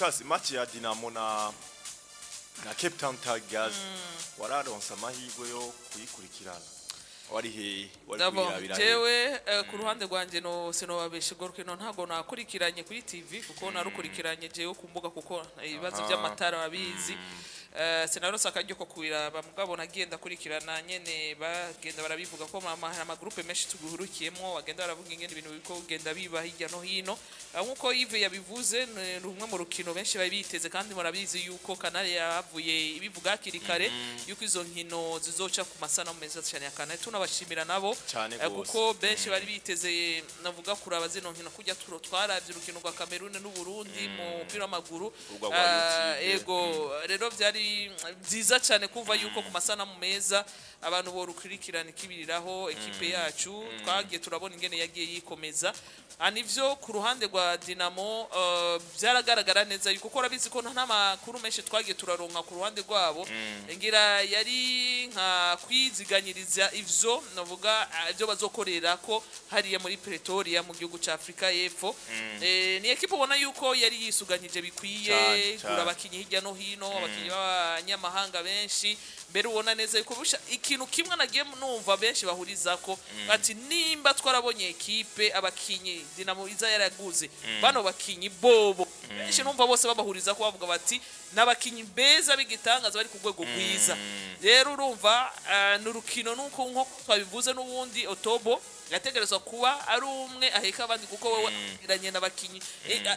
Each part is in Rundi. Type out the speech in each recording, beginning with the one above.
Dorcas, match ya Dinamo na Cape Town Tigers, wararonse amahirwe yo kuyikurikirana? Wari hehe? Wari D'abord, kuyirabira hehe? Jewe ku ruhande rwanjye no sinobabesha, urwo rukino ntabwo nakurikiranye kuri TV, kuko narukurikiranye jewe ku mbuga, kuko ibibazo by'amatara babizi. Sinaronse akaryo ko kubiraba, mugabo nagiye ndakurikirana nyene bagenda barabivuga ko mama hari amagroupe menshi tuguhurukiyemo, bagenda baravuga ingene ibintu biriko kugenda biba hirya no hino. Nkuko Yves yabivuze, ni rumwe mu rukino benshi bari biteze, kandi murabizi yuko Canal yavuye ibivuga hakiri kare yuko izo nkino zizoca ku masanamu meza cyane ya Canal. Tunabashimira nabo Cane gose. Kuko benshi bari biteze, navuga, kuraba zino nkino kujya turo twaravye urukino rwa Cameroon n'Uburundi mu mupira w'amaguru. Urwa rwa YouTube. Ego, rero byari byiza cyane kumva yuko ku masanamu meza abantu borukurikirana ikibiriraho ekipe yacu. Twagiye turabona ingene yagiye yikomeza. Nivyo, ku ruhande rwa Dinamo byaragaragara neza yuko, kuko urabizi ko nta makuru menshi twagiye turaronka ku ruhande rwabo, ngira yari nka kwiziganyiriza ivyo navuga ibyo bazokorera ko hariya muri Pretoria mu gihugu ca Afrika y'Epfo. Ni ekipe ubona yuko yari yisuganyije bikwiye, Cane, gura cane. abakinyi hirya no hino, abakinyi b'abanyamahanga benshi. Mbere ubona neza yuko ikintu kimwe nagiye numva benshi bahurizako ati nimba twarabonye ekipe abakinyi Dinamo iza yaraguze, bano bakinyi bobo benshi numva bose babahuriza ko bavuga bati n'abakinyi beza b'igitangaza bari ku rwego rwiza. Rero urumva ni urukino nuko nko twabivuze n'ubundi Otobo yategerezwa kuba ari umwe aheka abandi, kuko wewe iranye n'abakinyi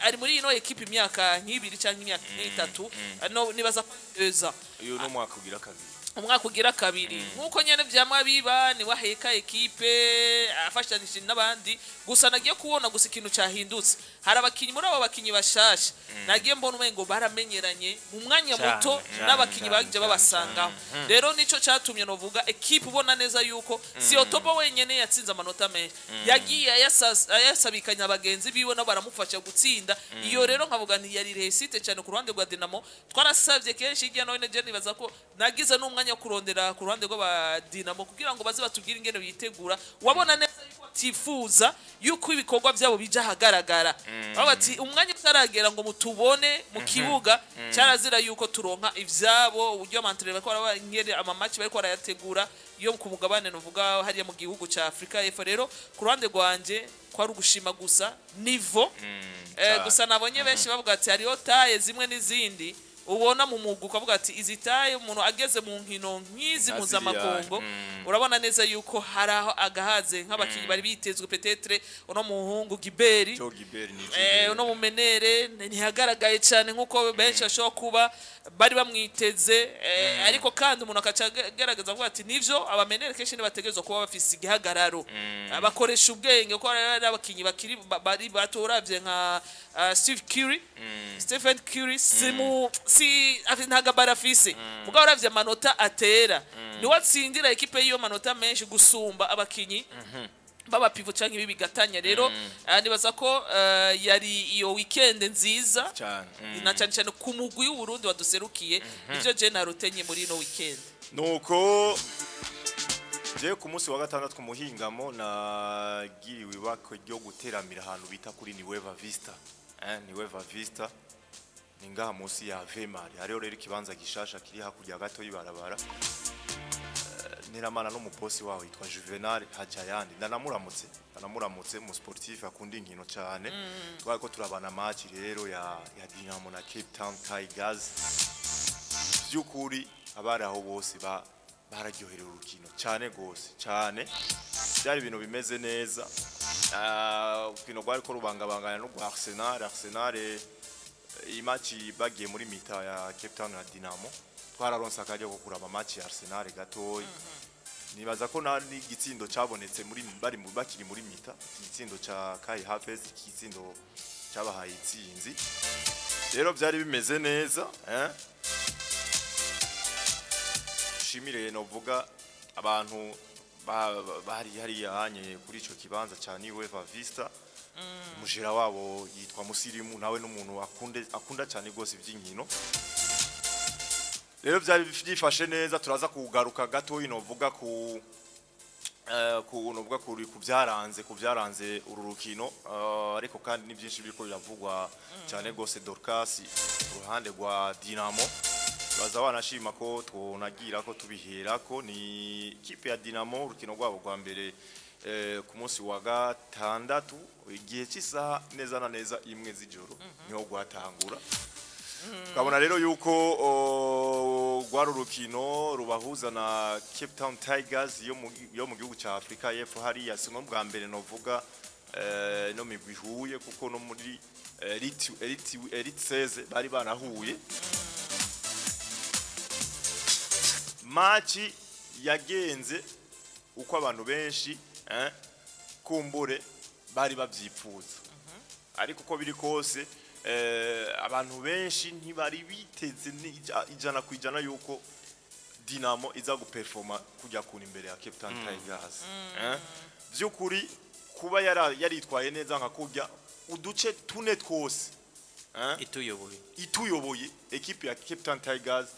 ari muri ino ekipe imyaka nk'ibiri cyangwa imyaka nk'itatu. No nibaza ko eza Uyu ni umwaka ugira kabiri. Umwaka ugira kabiri, nk'uko nyene vyamwa biba, niwe aheka ekipe afashanije n'abandi. Gusa nagiye kubona gusa ikintu cyahindutse, hari abakinyi muri abo bakinyi bashasha nagiye mbona umengo baramenyeranye mu mwanya muto n'abakinyi baje babasangaho. Rero nico catumye novuga ekipe ubona neza yuko si Otobo wenyene yatsinze amanota menshi, yagiye ayasabikanya bagenzi biwe nabo baramufasha gutsinda. Iyo rero nkavuga nti yari réussite cyane ku ruhande rwa Dinamo. Twarasabye kenshi hirya no hino, je nibaza ko nagize n'umwanya wo kurondera ku ruhande rw'aba Dinamo kugira ngo baze batubwire ingene bitegura. Wabona neza yuko batifuza yuko ibikorwa byabo bija ahagaragara. Bavuga ati umwanya utaragera ngo mutubone mu kibuga, cyarazira yuko turonka ivyabo, uburyo amantere bariko baraba ingene amamatch bariko barayategura yo ku mugabane, nuvuga hariya mu gihugu ca Afrika y'Epfo. Rero ku ruhande rwanje kwari ugushima gusa niveau. Gusa nabonye benshi bavuga ati hariho taille zimwe n'izindi ubona mu mugwi ukavuga ati izi taille umuntu ageze mu nkino nk'izi Nka mpuzamakungu ziriya, urabona neza yuko hari aho agahaze, nk'abakinnyi bari bitezwe, peut-être uno muhungu Giberi. Joe Gibert ni Uno mumenere ntihagaragaye cyane nk'uko benshi bashobora kuba bari bamwiteze, ariko kandi umuntu akaca agerageza avuga ati nivyo, abamenere kenshi ntibategerezwa kuba bafise igihagararo, bakoresha ubwenge, kuko hari abakinyi bakiri bari bato. Uravye nka Steve Curry, Stephen Curry, simu si nta gabara afise, mugabo uravye amanota atera niwe atsindira ekipe y'iyo manota menshi gusumba abakinyi baba pivot canke ibi bigatanya. Rero nibaza ko yari iyo weekend nziza cyane. Na cyane cyane ku mugwi w'Uburundi waduserukiye. Ivyo je narutenye muri ino weekend. Nuko je ku munsi wa gatandatu ku muhingamo nagiriwe ibakwe ryo guteramira ahantu bita kuri Nueva Vista. Nueva Vista ni ngaha munsi ya Vemari. Hariho rero ikibanza gishasha kiri hakurya gato y'ibarabara. Nteramana n'umubosi waho yitwa Juvenal Hajayandi. Ndanamuramutse, mu sportif akunda inkino cyane. Twari ko turabana match rero ya Dinamo na Cape Town Tigers. By'ukuri abari aho bose bararyoherewe urukino cyane gose cyane, byari ibintu bimeze neza. Urukino rwari ko rubangabangana n'urwa Arsenal. Arsenal iyi match bagiye muri mi-temps ya Cape Town na Dinamo, twararonse akaryo ko kuraba match ya Arsenal gatoyi. Nibaza ko nta n'igitsindo cabonetse muri bari bakiri muri mi-temps, igitsindo ca Kai Havertz, igitsindo cabahaye itsinzi. Rero byari bimeze neza. Shimire novuga abantu bari hariya hanye kuri ico kibanza ca Nueva Vista. Umujera wabo yitwa Musirimu, nawe n'umuntu akunda cyane rwose iby'inkino. Rero byari byifashe neza. Turaza kugaruka gato novuga ku Ku novuga kuri ku byaranze uru rukino, ariko kandi ni byinshi biriko biravugwa cyane gose, Dorcas, ku ruhande rwa Dinamo. Baza banashima ko twonagira ko tubihera ko ni ikipe ya Dinamo, urukino rwabo rwa mbere ku munsi wa gatandatu, igihe cy'isaha neza na neza 1 z'ijoro niho rwatangura. Tukabona rero yuko rwari urukino rubahuza na Cape Town Tigers yo mu gihugu cya Afrika y'Epfo. Hariya si bwa mbere novuga no migwi ihuye, kuko no muri Elite 16 bari barahuye. Match yagenze uko abantu benshi kumbure bari bavyipfuza, ariko uko biri kose abantu benshi ntibari biteze 100% yuko Dinamo iza guperforma kujya kuna imbere ya Cape Town Tigers. Vy'ukuri kuba yaritwaye neza nka kurya uduce tune twose, ituyoboye, ituyoboye, ekipe ya Cape Town Tigers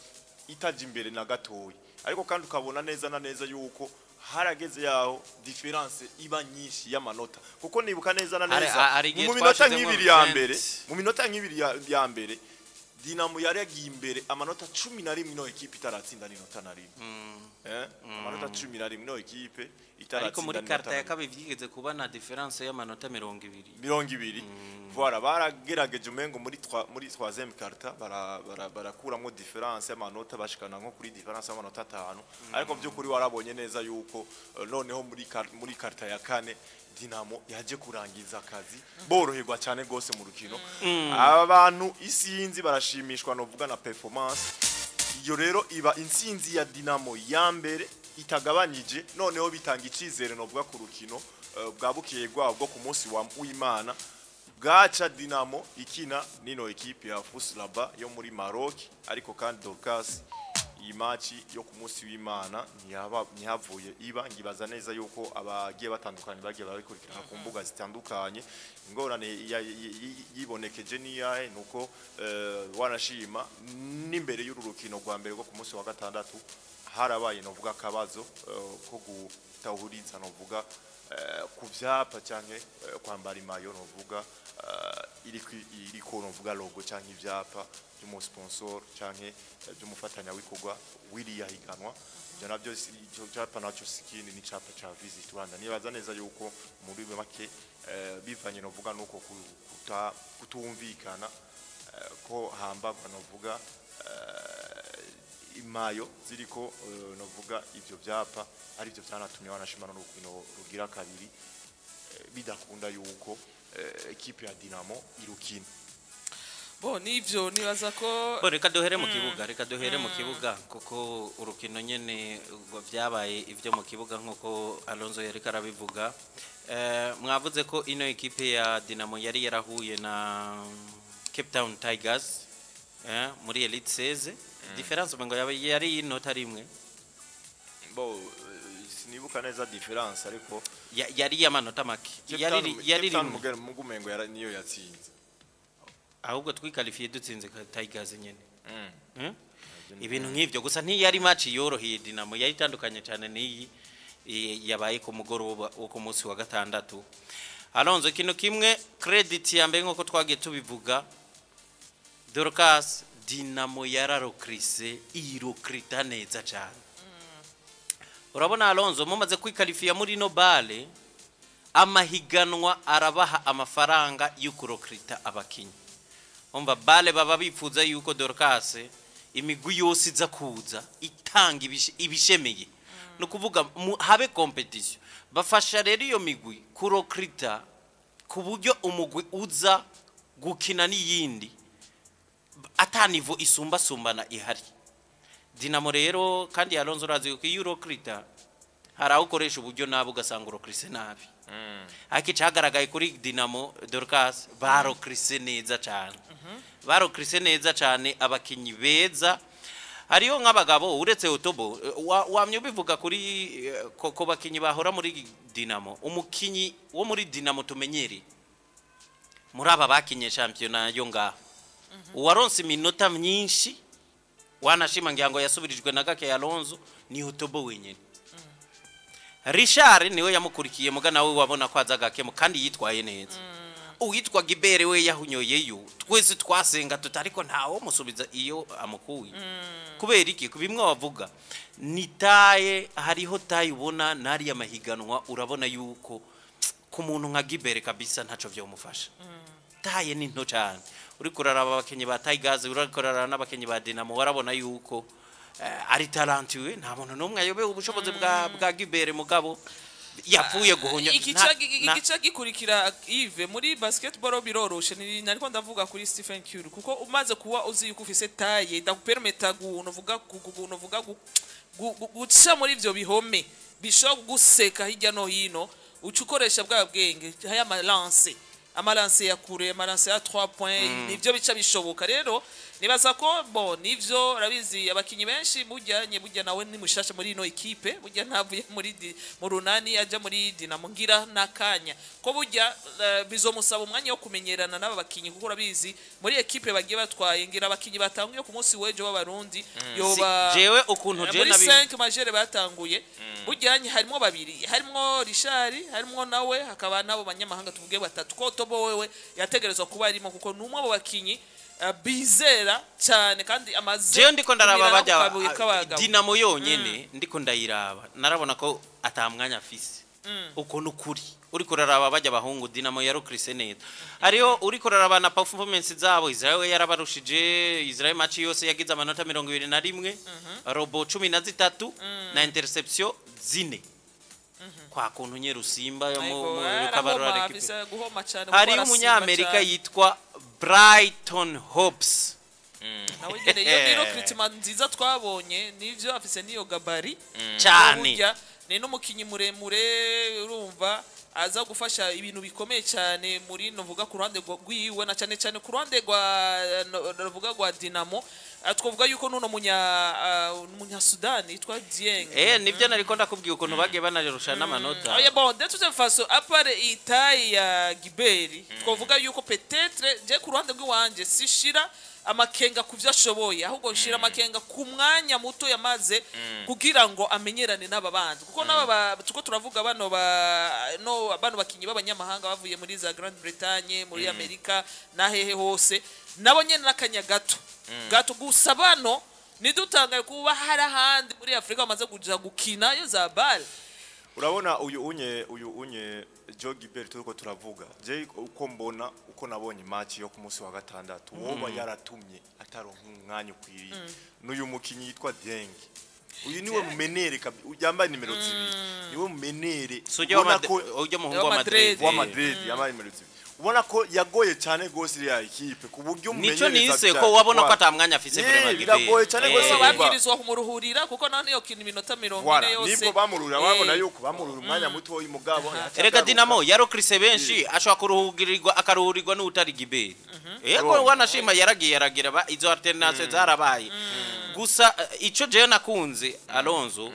itaje imbere na gatoyi, ariko kandi ukabona neza na neza yuko harageze yaho différence iba nyinshi y'amanota, kuko nibuka neza na neza hari igihe mu minota twashizemwo nk'ibiri ya 20. mbere, mu minota nk'ibiri ya mbere, Dinamo yari yagiye imbere amanota 11, ino ekipe itaratsinda n'inota na rimwe. Amanota 11, ino ekipe itaratsinda Ariko muri n'inota quart-temps na ya rimwe. kabiri byigeze kuba na différence y'amanota 20. 20, voilà. Baragerageje umengo muri troisième quart-temps barakuramwo différence y'amanota, bashikana nko kuri différence y'amanota 5, ariko by'ukuri warabonye neza yuko noneho muri quart-temps ya kane Dinamo yaje kurangiza akazi, boroherwa cyane gose mu rukino. Abantu isinzi barashimishwa novuga na performance iyo. Rero iba intsinzi ya Dinamo ya mbere itagabanyije, noneho bitanga icizere novuga ku rukino bwa bukeye bwabo bwo ku munsi wa w'Imana, bwaca Dinamo ikina nino ekipe ya FUS Rabat yo muri Maroc. Ariko kandi, Dorcas, iyi match yo ku munsi w'Imana ntiyaba, ntihavuye iba. Ngibaza neza yuko abagiye batandukanye bagiye barabikurikirana ku mbuga zitandukanye. Ingorane yibonekeje niyahe? Nuko wanashima n'imbere y'uru rukino rwa mbere rwo ku munsi wa gatandatu harabaye novuga akabazo ko gutahuriza novuga ku vyapa canke kwambara imayo novuga iriko novuga logo canke ivyapa by'umusponsor canke by'umufatanyabikorwa w'iriya higanwa. Ivyo navyo ico capa naco sikindi, ni capa ca Visit Rwanda. Nibaza neza yuko muri make bivanye novuga nuko kutumvikana ko hambagwa novuga imayo ziriko novuga ivyo vyapa, ari byo vyanatumye wanashimana n'urukino rugira kabiri bidakunda yuko ekipe ya Dinamo irukina. Bo nivyo, nibaza ko Bo, reka duhere mu kibuga, reka duhere mu kibuga, kuko urukino nyene ubwo vyabaye ivyo mu kibuga nkuko Alonso yariko arabivuga. Mwavuze ko ino ekipe ya Dinamo yari yarahuye na Cape Town Tigers muri Elite 16, différence ngo yari inota rimwe. Bo sinibuka neza différence, ariko Yari y'amanota make, yari Cape Town rimwe. Mugumengo niyo yatsinze. Ahubwo twikalifiye dutsinze ka Tigers nyene. Ibintu nk'ivyo gusa. Ntiyari match yoroheye Dinamo, yari itandukanye cyane n'iyi yabaye ku mugoroba wo ku munsi wa gatandatu. Alonso, ikintu kimwe, credit ya mbere, nk'uko twagiye tubivuga, Dorcas, Dinamo yararokrise, irokrita neza cyane. Urabona Alonso, mumaze kwikalifiya muri no BAL, amahiganwa arabaha amafaranga yo kurokrita abakinyi. Umva, BAL baba bifuza yuko, Dorcas, imigwi yose iza kuza itanga ibishemeye, ni ukuvuga habe compétition. Bafasha rero iyo migwi kurokrita ku buryo umugwi uza gukina n'iyindi ata niveau isumbasumbana ihari. Dinamo rero kandi, Alonso, urazi yuko iyo urokrita hari aho ukoresha uburyo nabi, ugasanga urokrise nabi. Ariko icagaragaye kuri Dinamo, Dorcas, barokrise neza cyane, barokrise neza cyane, abakinyi beza. Hariyo nk'abagabo uretse Otobo, wamye ubivuga kuri ko bakinyi bahora muri Dinamo. Umukinyi wo muri Dinamo tumenyereye muri aba bakinye shampiyona yo ngaha, uwaronse iminota myinshi, wanashima ngira ngo yasubirijwe na gake, Alonso, ni Otobo wenyine. Richard niwe yamukurikiye, muga nawe wabona ko aza gakemo kandi yitwaye neza. Uwitwa Gibere we yahunyoyeyo, twese twasenga tutariko ntawo musubiza iyo amukuye. Kubera iki? Bimwe wavuga ni taille, hariho taille ubona nariya mahiganwa, urabona yuko ku muntu nka Gibere kabisa ntaco vyomufasha. Taille ni nto cyane. Uriko uraraba abakinyi ba Tigers, uriko uraraba n'abakinyi ba Dinamo, warabona yuko ari talentueux. Nta muntu n'umwe ayobewe ubushobozi bwa Gibere, mugabo yapfuye guhunya. Igice gikurikira, Yves, muri basketball biroroshe. Ni nariko ndavuga kuri Stephen Curry, kuko umaze kuba uzi yuko ufise taille ndakupermeta uvuga uvuga guca muri ivyo bihome bishobora kuguseka hirya no hino, uca ukoresha bwa bwenge, haya amalancer, amalancer ya kure, amalancer ya 3 points, nivyo bica bishoboka. Rero nibaza ko bon, nivyo urabizi, abakinyi benshi burya burya nawe ni mushasha muri ino equipe, burya ntavuye mu Runani aja muri Dinamo, ngira nakanya ko burya bizomusaba umwanya wo kumenyerana n'aba bakinyi, kuko urabizi muri equipe bagiye batwaye, ngira abakinyi batanguye ku munsi w'ejo b'Abarundi yoba Jewe ukuntu je muri nabi 5 majeurs batanguye, burya harimo babiri, harimo Richard, harimo nawe, hakaba nabo banyamahanga tuvuge batatu, ko Tobo wewe yategerezwa kuba arimo, kuko ni umwe mu bakinyi bizera cyane kandi amaze Jewe ndiko ndaraba kumira bajya no ku kabuye k'abagabo. Dinamo yonyene, ndiko ndayiraba narabona ko ata mwanya afise. Uko nukuri, uriko uraraba bajya abahungu Dinamo yarukirise neza, hariho uriko uraraba na performance zabo. Israel yarabarushije. Israel match yose yagize amanota 21, rebonds 13 na interception 4, kwa kuntu nyerusimba yo mu Ariko, mu arahoma, kabarura. afise guhoma cyane kuko Hariyo arasimba umunyamerika cyane. yitwa Brighton Hopes. Nawe nyene iyo ni recruitment nziza twabonye, nivyo afise niyo gabarit cyane. Burya ni n'umukinyi muremure, urumva aza gufasha ibintu bikomeye cyane muri novuga ku ruhande rwiwe, na cyane cyane ku ruhande rwa novuga rwa Dinamo. Twavuga yuko nuno munya Sudani yitwa Dieng. Nivyo nariko ndakubwiye ukuntu bagiye banarusha n'amanota. Oya, bon, de toute façon, à part itaille ya Giberi, twavuga yuko peut-être je ku ruhande rw'iwanje sishira amakenga ku vyo ashoboye, ahubwo nshira amakenga ku mwanya muto yamaze kugira ngo amenyerane n'aba bandi, kuko n'aba tuko turavuga bano ba no bano bakinyi b'abanyamahanga bavuye muri za Grande Bretagne, muri Amerika na hehe hose, nabo nyene n'akanya gato gato gusa. Bano nidutangaye kuba hari ahandi muri Afrika bamaze kuja gukina yo za BAL. Urabona uyu unye Joe Gilbert turiko turavuga, je uko mbona, uko nabonye match yo ku munsi wa gatandatu, woba yaratumye ataronka umwanya ukwiriye n'uyu mukinyi yitwa Dieng. Uyu niwe mumeneur yambaye nimero 2, niwe mumeneur. So ujya wa Ubona ko ujya muhungu Wa wa Madrid. Madrid. Wa Madrid yambaye nimero 2, ubona ko yagoye cyane gose iriya equipe ku buryo Nico umumenyereza nise ko wabona ko ata mwanya afise vraiment Gibert. Biragoye cyane gose. Babwirizwa kumuruhurira, kuko naho niyo kintu iminota 40 Voilà, yose. nibwo bamurura, babona yuko bamurura umwanya muto mugabo. Erega Dinamo yarokrise benshi, ashobora kuruhugirirwa, akaruhurirwa n'utari Gibert. Yego, Urumva. wanashima yaragiye aragira izo alternance zarabaye. Gusa ico jewe nakunze Alonso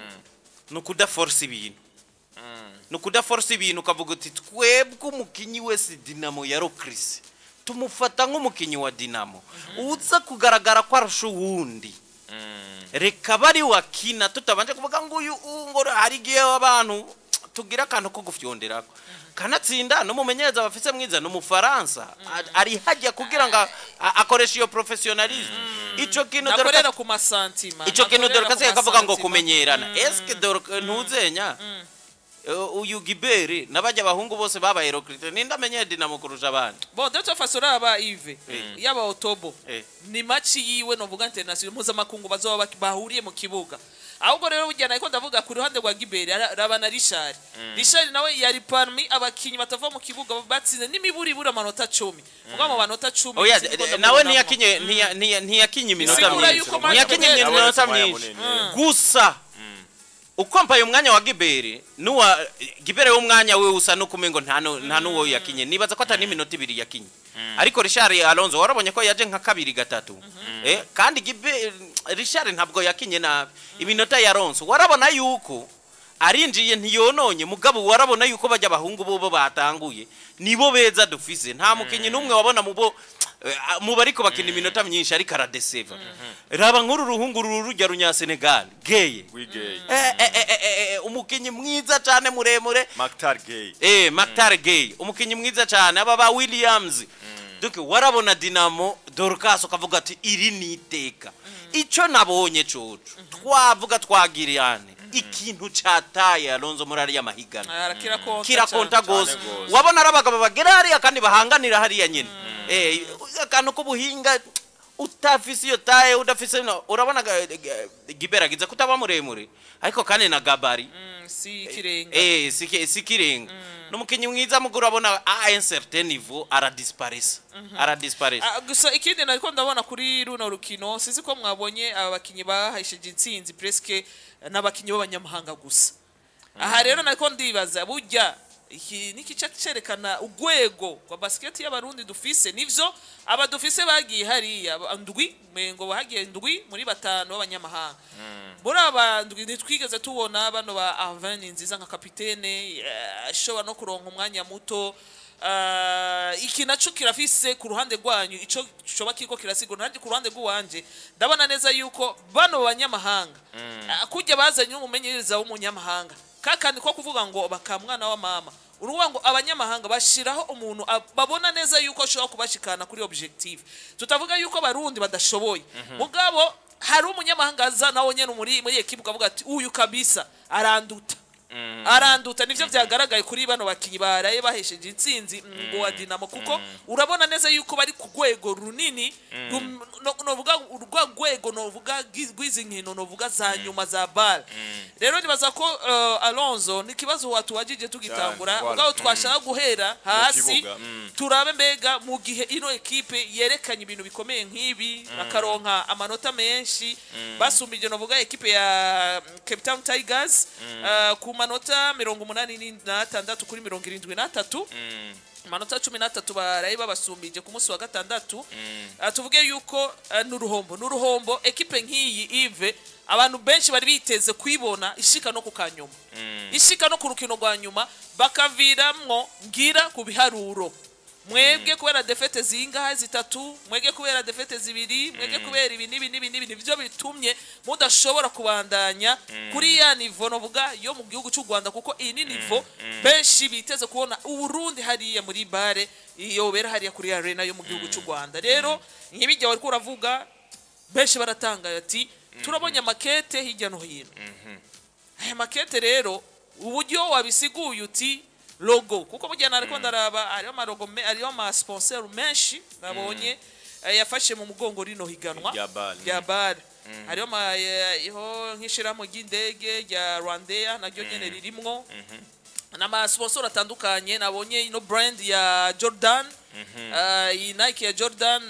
ni ukudaforce ibintu. Ni ukudaforce ibintu, ukavuga uti twebwe umukinyi wese Dinamo yarokrise tumufata nk'umukinyi wa Dinamo, uza kugaragara ko arusha uwundi reka bari wakina, tutabanje kuvuga ngo uyu ngo hari igihe abantu tugira akantu ko gufyonderako. Kanatsinda n'umumenyereza bafise mwiza n'umufaransa ari hajya kugira ngo akoreshe iyo professionnalisme, ico kintu dore Nakorera ku masantima. Ico kintu dore Nakorera ku kazi kavuga ngo masantima. Kumenyerana, eske dore ntuzenya uyu Gibere n'abajya abahungu bose babaye recruté, ninde amenyeye Dinamo kurusha abandi? Bon, de toute façon, uraba Yves, yaba Otobo, Eh. ni match yiwe novuga international mpuzamakungu bazoba bahuriye mu kibuga. Ahubwo rero burya nariko ndavuga ku ruhande rwa Giberi, raba na Richard. Richard nawe yari parmi abakinyi batava mu kibuga batsinze n'imiburiburi amanota 10, muga mu manota 10 Oya, sinzi ko nawe ndamubonamo. ntiyakinye ntiyakinye iminota Bisigura myinshi, yuko match ntiyakinye Yabonetse iminota umwanya myinshi. munini. Gusa uko mpaye umwanya wa Gibere n'uwa Gibere w'umwanya we usa n'ukumengo nta n'uwo yakinye, nibaza ko atari n'iminota 2 yakinye. Ariko Richard Alonso warabonye ko yaje nka kabiri gatatu, kandi Gibere Richard ntabwo yakinye nabi. Iminota ya Alonso warabona yuko arinjiye ntiyononye, mugabo warabona yuko bajya abahungu bobo batanguye nibo beza dufise. Nta mukinyi n'umwe wabona mu bo Mu bariko bakina iminota myinshi ariko aradeseva. Raba nk'uru ruhungu rurujya runya Senegal Geye. Wigeye. Umukinyi mwiza cyane muremure. Mactar Gay. Mactar Gay, umukinyi mwiza cyane, aba ba Williams. Donc warabona Dinamo Dorcas ukavuga ati iri ni iteka. Ico nabonye coco twavuga twagiriyane ikintu cataye Alonso muri ariya mahiganwa Arakira konta. Kirakonta Cane. gose. Gose. Wabona ari abagabo bagera hariya kandi bahanganira hariya nyine, akantu k'ubuhinga utafise iyo taye udafise urabona giberagiza kutaba muremure ariko kandi na gabari. Si ikirenga. Si kirenga n'umukinyi mwiza mugo urabona a un certain niveau aradisparisa, aradisparisa. Gusa ikindi nariko ndabona kuri runo rukino, sinzi ko mwabonye aba bakinyi bahesheje intsinzi, presque n'abakinyi b'abanyamahanga gusa. Aha rero nariko ndibaza, burya iki n'ikica cerekana urwego rwa basket y'Abarundi dufise. Nivyo, aba dufise bagiye hariya ndwi, mengo bahagiye ndwi muri batanu b'abanyamahanga. Muri aba ndwi ntitwigeze tubona bano ba Arvin nziza nka kapitene, ashobora no kuronka umwanya muto. Iki naco kirafise ku ruhande rwanyu ico coba kiriko kirasigura. Nanjye ku ruhande rw'uwanje ndabona neza yuko bano banyamahanga, kujya bazanye umumenyereza w'umunyamahanga, kakandi ko kuvuga ngo bakamwana wa mama, uruvuga ngo abanyamahanga bashiraho umuntu babona neza yuko ashobora kubashikana kuri objectif. Tutavuga yuko Abarundi badashoboye, mugabo hari umunyamahanga aza nawe nyene muri equipe ukavuga ati uyu kabisa aranduta, aranduta. Nivyo vyagaragaye kuri bano bakinyi baraye bahesheje intsinzi ngo wa Dinamo, kuko urabona neza yuko bari ku rwego runini, novuga urwa rwego novuga rw'izi nkino novuga za nyuma za BAL. Rero nibaza ko Alonso ni kibazo watuwajije tugitangura, Cyane, voilà. mugabo twashaka guhera hasi kibuga, turabe mbega mu gihe ino ekipe yerekanye ibintu bikomeye nk'ibi, bakaronka amanota menshi basumbije novuga ekipe ya Cape Town Tigers, ku manota 86 kuri 73, amanota 13 baraye babasumbije ku munsi wa gatandatu. Tuvuge yuko n'uruhombo, n'uruhombo ekipe nk'iyi Ive abantu benshi bari biteze kwibona ishika no ku kanyuma, ishika no ku rukino rwa nyuma, bakaviramwo ngira ku biharuro. Mwebwe kubera défaites zingahe? Zitatu. Mwebwe kubera défaites zibiri, mwebwe kubera ibi n'ibi n'ibi n'ibi, nivyo bitumye mudashobora kubandanya kuri ya niveau novuga yo mu gihugu cy'u Rwanda, kuko iyi ni niveau benshi biteze kubona Uburundi hariya muri BAL yobera hariya kuri arena yo mu gihugu cy'u Rwanda. Rero nk'ibijya wariko uravuga, benshi baratangaye ati turabonye amakete hirya no hino. Aya makete rero, uburyo wabisiguye uti logo, kuko burya nariko ndaraba hariho amalogo hariho ama sponsor menshi nabonye yafashe mu mugongo rino higanwa Rya BAL. Rya BAL. Hariho ama iho nk'ishirahamwe ry'indege rya Rwandair naryo nyene ririmwo, n'ama sponsor atandukanye. Nabonye ino brand ya Jordan, iyi Nike ya Jordan,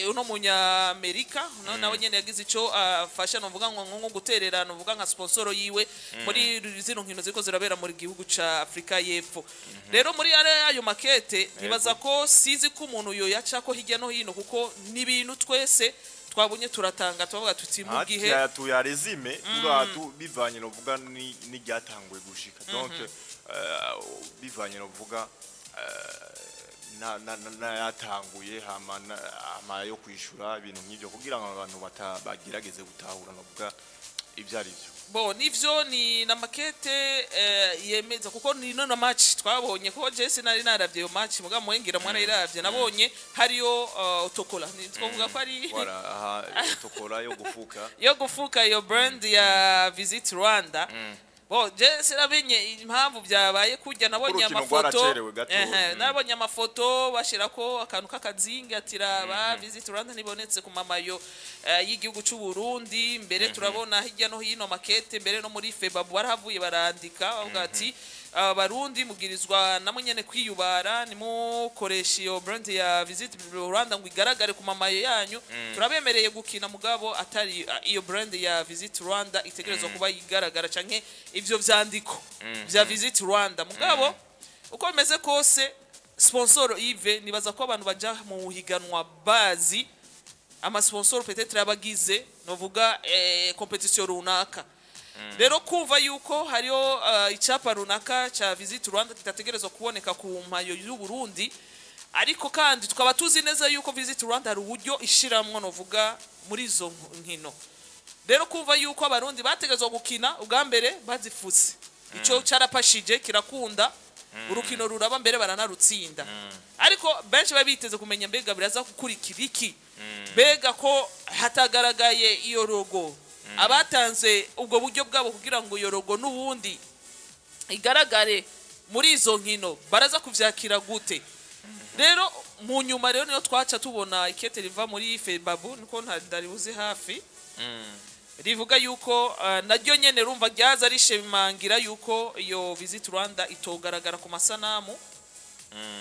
uno munyamerika nawe nyene yagize ico afasha, novuga ngo nko guterera novuga nka sponsor yiwe muri zino nkino ziriko zirabera muri gihugu ca Afrika y'Epfo. Rero muri ayo makete nibaza ko sizi ko umuntu yo yacako hirya no hino, kuko ni ibintu twese twabonye turatanga tubavuga tuti mu gihe Tuya résume turatu bivanye novuga n'iryatanguye gushika, donc bivanye novuga na yatanguye hama hama yo kwishura ibintu nk'ivyo kugira ngo abantu bagerageze gutahura novuga ibyo ari byo. Bo nivyo, ni na makete yemeza, kuko ni no na match twabonye ko Jesse nari naravye iyo match, muga mwengira mwana iravye nabonye hariyo autocollant, ni twovuga ko ari Voilà, aha tokora yo gufuka. Yo gufuka iyo brand ya Visit Rwanda. Bo je sinamenye impamvu byabaye kujya, nabonye Urukino amafoto. rwaracerewe gato. Ehe, nabonye amafoto bashirako akantu k'akazinga atiraba Visit Rwanda ntibonetse ku mamayo y'igihugu cy'u Burundi. Mbere turabona hirya no hino makete, mbere no muri FEBABU barahavuye barandika bavuga ati Abarundi mugirizwa namwe nyene kwiyubara, nimukoresha iyo brand ya Visit Rwanda ngo igaragare ku mamayo yanyu. Turabemereye gukina, mugabo atari iyo brand ya Visit Rwanda itegerezwa kuba igaragara canke ivyo vyandiko vya Visit Rwanda. Mugabo uko bimeze kose, sponsor Yves, nibaza ko abantu baja mu higanwa bazi amasponsor peut-être abagize novuga competition runaka. Rero kumva yuko hariho icyapa runaka ca Visit Rwanda kitategerezwa kuboneka ku mayo y'u Burundi. Ariko kandi tukaba tuzi neza yuko Visit Rwanda hari uburyo ishiramwo, novuga, muri izo nkino. Rero kumva yuko Abarundi bategezwa gukina ubwa mbere bazifutse, ico carapashije, kirakunda, urukino ruraba, mbere baranarutsinda. Ariko benshi baba biteze kumenya: mbega biraza gukurikira iki? Mbega ko hatagaragaye iyo logo, abatanze ubwo buryo bwabo kugira ngo iyo logo n'ubundi igaragare muri izo nkino baraza kuvyakira gute? Rero mu nyuma rero niyo twaca tubona ikete riva muri Febabu, niko ndaribuze hafi, rivuga yuko naryo nyene rumva ryaza rishimangira yuko iyo Visit Rwanda itogaragara ku masanamu,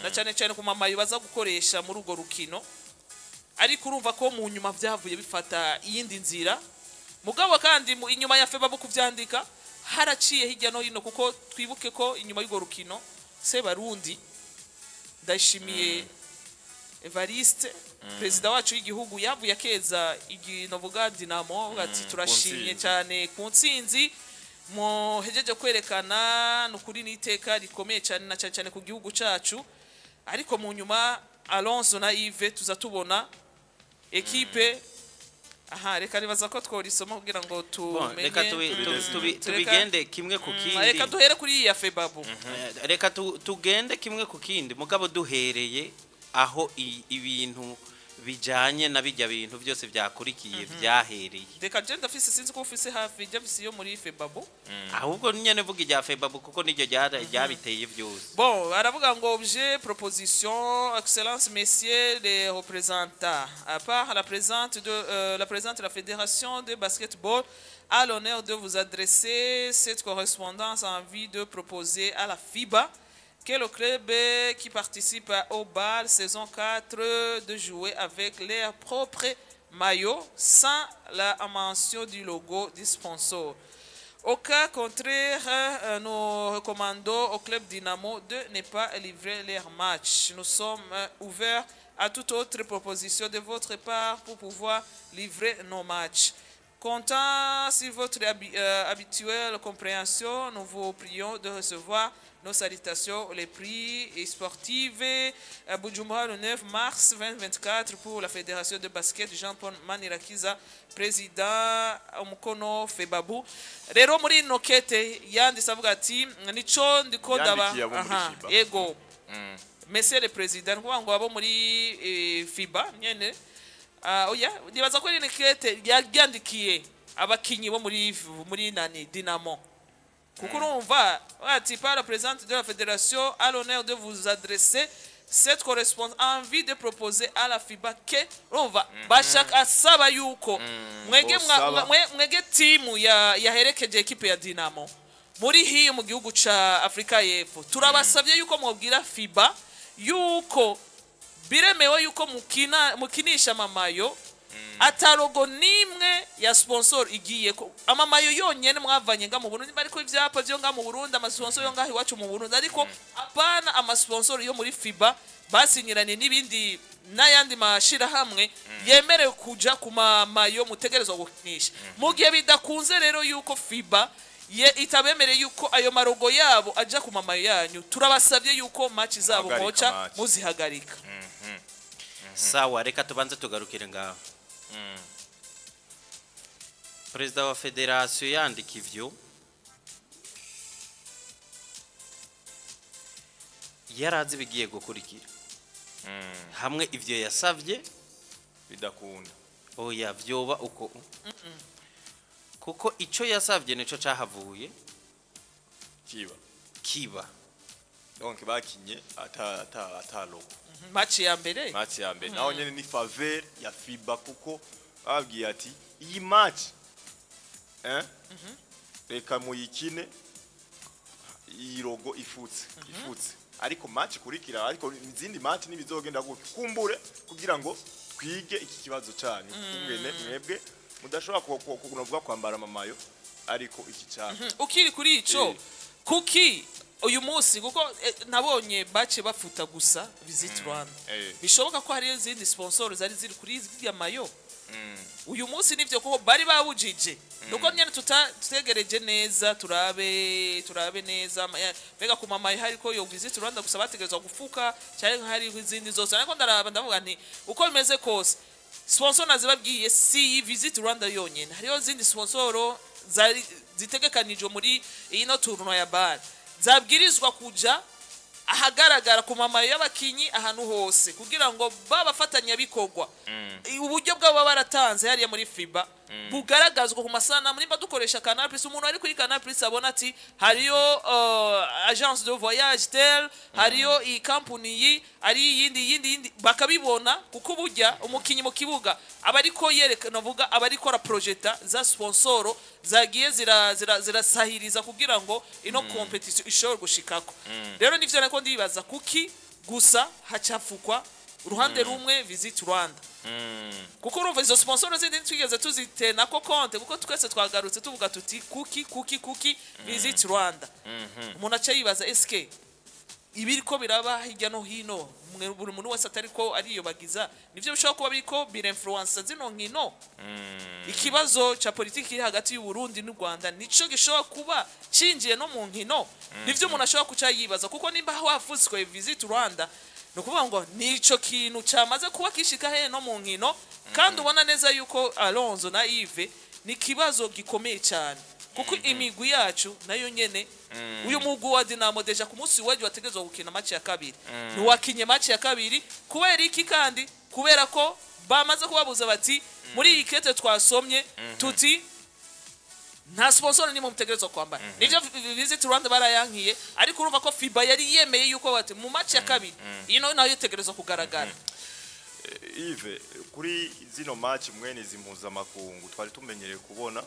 na cyane cyane ku mamayo baza gukoresha muri urwo rukino. Ariko urumva ko mu nyuma vyavuye bifata iyindi nzira. Mugabo kandi inyuma ya Febabu kuvyandika, haraciye hirya no hino, kuko twibuke ko inyuma y'urwo rukino Sebarundi Ndayishimiye Evariste, perezida wacu w'igihugu, yavuye akeza iginovuga Dinamo, avuga ati: "Turashimye Ntsinzi. cyane ku ntsinzi muhejeje kwerekana, ni ukuri n'iteka rikomeye cyane, na cyane cyane ku gihugu cyacu." Ariko mu nyuma, Alonso na Yves, tuza tubona ekipe aha. Reka nibaza ko tworisoma kugira ngo Bon, reka tumenye. Tubigende kimwe ku kindi. Reka duhere kuri iyi ya Febabu. Reka tugende kimwe ku kindi, mugabo duhereye aho ibintu bijanye na bijya bintu byose byakurikiye byahereye. Reka je ndafise, sinzi ko ufise hafi, je mfise iyo muri Febabu. Ahubwo nyene vuga irya Febabu, kuko niryo ryabiteye byose. Bon, baravuga ngo: objet, proposition, excellence, messieurs les représentants. À part la présente de la Fédération de basketball a l'honneur de vous adresser cette correspondance en vue de proposer à la FIBA que le club qui participe au BAL saison 4 de jouer avec leur propre maillot sans la mention du logo du sponsor. Au cas contraire, nous recommandons au club Dynamo de ne pas livrer leur match. Nous sommes ouverts à toute autre proposition de votre part pour pouvoir livrer nos matchs. Comptant sur votre habituelle compréhension, nous vous prions de recevoir nos salutations les plus sportives. À Bujumbura, le 9 mars 2024, pour la Fédération de basket, Jean-Paul Manirakiza, président, Umukono Febabu. Rero muri ino kete yanditse avuga ati nico ndiko ndaba Yandikiye abo muri Aha, FIBA. Yego, Monsieur le Président, ni ukuvuga ngo abo muri FIBA nyene. Ah, oya, nibaza ko iri kete yandikiye abakinyi bo muri nani, Dinamo, kuko urumva ati: par la présidente de la fédération a l'honneur de vous adresser cette correspondance en vue de proposer à la FIBA que, urumva, bashaka asaba yuko mwege Bosaba. mwege timu ya yaherekeje ekipe ya Dinamo muri hiyo mu gihugu ca Afrika y'Epfo, turabasabye yuko mwobwira FIBA yuko biremewe yuko mukina, mukinisha amamayo ata logo nimwe ya sponsor igiye ko, amamayo yonyene mwavanye nga mu Burundi, ariko ivyapa vyo nga mu Burundi, amasponsor yo ngaho iwacu mu Burundi, ariko apana amasponsor yo muri FIBA basinyiranye n'ibindi n'ayandi mashirahamwe yemerewe kuja ku mamayo mutegerezwa gukinisha. Mu gihe bidakunze rero yuko FIBA ye itabemereye yuko ayo marogo yabo aja ku mamayo yanyu, turabasabye yuko match zabo Muhagarika moca match. muzihagarika. Sawa, reka tubanze tugarukire ngaho. Perezida wa federasiyo yandika ivyo, yarazi ibigiye gukurikira hamwe ivyo yasavye Bidakunda. Oya, vyoba uko, kuko ico yasavye nico cahavuye kiba. Kiba. Donc bakinye ata logo. Match ya mbere. Match ya mbere naho nyene ni faveur ya FIBA, kuko babwiye ati iyi match reka muyikine iyi logo ifutse, ariko match ikurikira, ariko izindi match nibizogenda gutyo, kumbure kugira ngo twige iki kibazo cyanyu, kungene mwebwe mudashobora kuvuga kwambara amamayo, ariko iki cyanyu. Ukiri kuri ico, kuki uyu munsi, kuko nabonye bace bafuta gusa Visit Rwanda, bishoboka ko hariyo izindi sponsor zari ziri kuri ziriya mayo? Uyu munsi nivyo kuko bari bawujije, nuko nyene tutegereje neza, turabe neza mbega ku mama hariko yo Visit Rwanda gusa bategerezwa gufuka cyangwa hariho izindi zose. Ariko ndaraba ndavuga nti uko bimeze kose, sponsor nazibabwiye, si iyi Visit Rwanda yonyene, hariho izindi sponsor zari zitegekanijwe muri ino tournoi ya BAL, zabwirizwa kuja ahagaragara ku mamayo y'abakinyi ahantu hose, kugira ngo babafatanyabikorwa uburyo bwabo baba baratanze hariya muri FIBA bugaragazwa ku masanamu. Nimba dukoresha Canal Plus, umuntu ari kuri Canal Plus abona ati hariyo agence de voyage tel, hariyo iyi company, iyi ari iyindi, yindi, yindi, bakabibona, kuko burya umukinyi mu kibuga aba ariko yerekana, avuga, aba ariko araprojeta za sponsor zagiye zirasahiriza kugira ngo ino competition ishobore gushikako. Rero nivyo nako ndibaza, kuki gusa hacafukwa uruhande rumwe, Visit Rwanda? Kuko urumva izo sponsor zindi twigeze tuzitena ko compte, kuko twese twagarutse tuvuga tuti kuki, kuki, kuki Visit Rwanda? Umuntu aca yibaza, eske ibiriko biraba hirya no hino, buri muntu wese atari ko ariyobagiza, nivyo bishobora kuba biriko birinfluensa zino nkino? Ikibazo ca politiki iri hagati y'u Burundi n'u Rwanda nico gishobora kuba cinjiye no mu nkino? Nivyo umuntu ashobora kuca yibaza, kuko nimba wafutswe Visit Rwanda, ni ukuvuga ngo nico kintu cyamaze kuba kishika hehe no mu nkino. Kandi ubona neza yuko Alonso na Yves ni ikibazo gikomeye cyane, kuko imigwi yacu nayo nyene, uyu mugwi wa Dinamo déjà ku munsi w'ejo wategerezwa gukina match ya kabiri, ntiwakinye match ya kabiri. Kubera iki? Kandi kubera ko bamaze kubabuza bati muri iyi kete twasomye tuti nta sponsor nimwe mutegerezwa kwambara. Nivyo Visit Rwanda barayankiye, ariko urumva ko FIBA yari yemeye yuko bati mu match ya kabiri ino nayo itegerezwa kugaragara. Yves, kuri zino match mwene izi mpuzamakungu twari tumenyereye kubona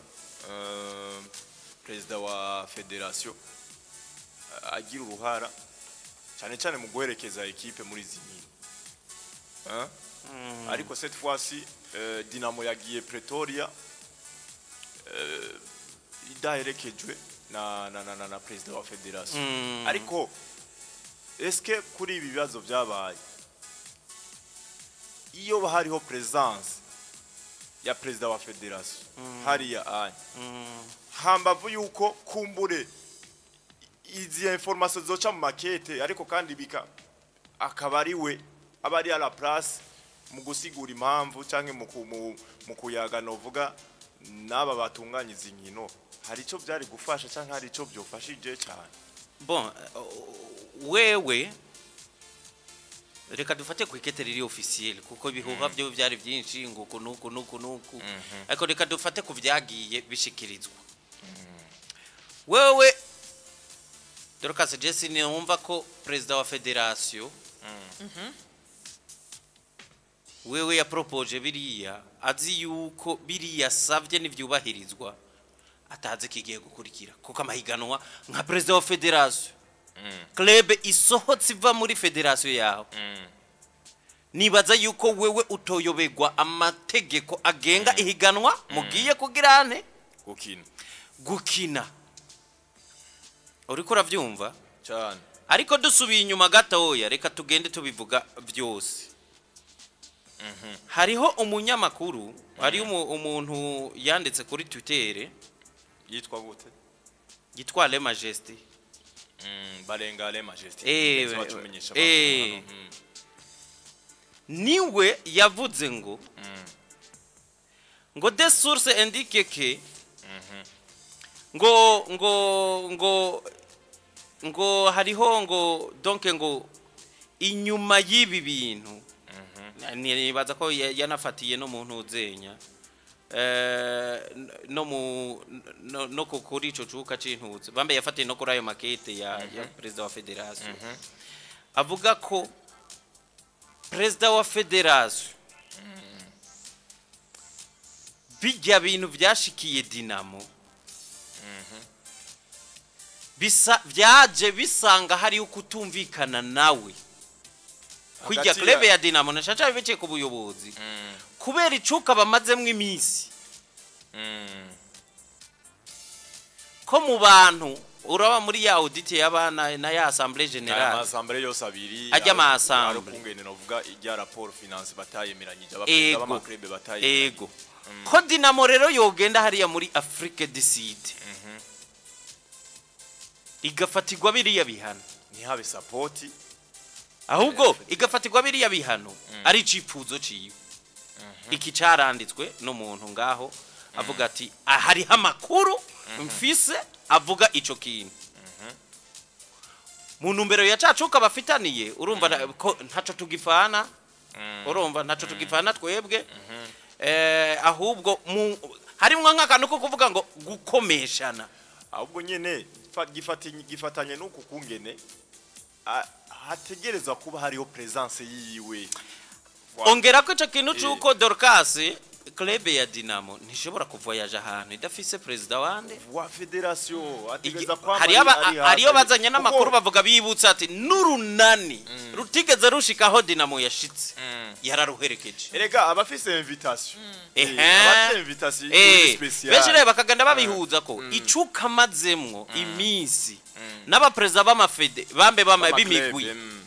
perezida wa fédération agira uruhara cyane cyane mu guherekeza ekipe muri izi nkino. Hein? Ariko cette fois-ci Dinamo yagiye Pretoria idaherekejwe na perezida wa fédération. Ariko eske kuri ibi bibazo byabaye, iyo hariho présence ya perezida wa fédération hariya anya, hambavu yuko kumbure izi information zoca mu makete, ariko kandi bika akaba ari we aba ari à la place mu gusigura impamvu canke mu kuyaga novuga n'aba batunganya izi nkino, hari ico byari gufasha canke hari ico byofashije cyane? Bon, wewe reka dufate ku ikete riri officiel, kuko ibihuha byo byari byinshi ngo uku nuku nuku nuku, ariko reka dufate ku byagiye bishikirizwa. Wewe Dorcas Jesse, wumva ko perezida wa fédération wewe yapropoje biriya azi yuko biriya savye n'ivyubahirizwa atazi kigiye gukurikira, kuko amahiganwa nka perezida wa fédération, club isohotse iva muri fédération yawe, nibaza yuko wewe utoyoberwa amategeko agenga ihiganwa mugiye kugirane gukina. Gukina, uriko uravyumva? Cyane. Ariko dusubiye inyuma gatoya, reka tugende tubivuga byose. Hariho umunyamakuru, hariho umuntu yanditse kuri Twitter. Yitwa gute? Yitwa Le Majesté. Barenga Le Majesté. Bacumenyesha. Niwe yavuze ngo des sources indiquent que ngo hariho ngo donc ngo inyuma y'ibi bintu, nibaza ko yanafatiye no mu ntuzenya no mu no kuri ico cuka c'intuze bambe, yafatiye no kuri ayo makete ya perezida wa fédération, avuga ko perezida wa fédération bijya bintu vyashikiye Dinamo bisa vyaje bisanga hariho kutumvikana nawe kujya club ya Dinamo nashaca biciye ku buyobozi kubera icuka bamazemwo iminsi ko mu bantu. Uraba muri ya audit y'abana na ya assemblée générale, Amasambure yose abiri Ajya ama assemblée. Ukungene novuga ijya rapport finance batayemeranyije, abaperezida Ego. b'amaklebe batayemeranyije. Ego, ko Dinamo rero yogenda hariya muri Afrique du Sud igafatirwa biriya bihano, ntihabe support, ahubwo igafatirwa biriya bihano ari icifuzo ciwe. Iki caranditswe n'umuntu ngaho avuga ati: "Hariho amakuru mfise avuga ico kintu mu ntumbero ya cacuka bafitaniye." Urumva ko ntaco tugifana, urumva ntaco tugifana twebwe. Ahubwo harimwo nk'akantu ko kuvuga ngo gukomeshana. Ahubwo nyene gifatanye n'uku kungene hategerezwa kuba hariho présence yiwe. Ongera ko ico kintu c'uko, Dorcas, club ya Dinamo ntishobora kuvoyaja ahantu idafise perezida wande wa fédération, ategereza kwama hariyo ari hariyo hafi. bazanye n'amakuru bavuga, bibutsa ati n'urunani rutigeze rushikaho Dinamo yashitse yararuherekeje. Erega abafise invitation. Abafise invitation spéciale. Benshi rero bakagenda babihuza ko icuka amazemwo iminsi n'abaperezida b'amafede bambe b'imigwi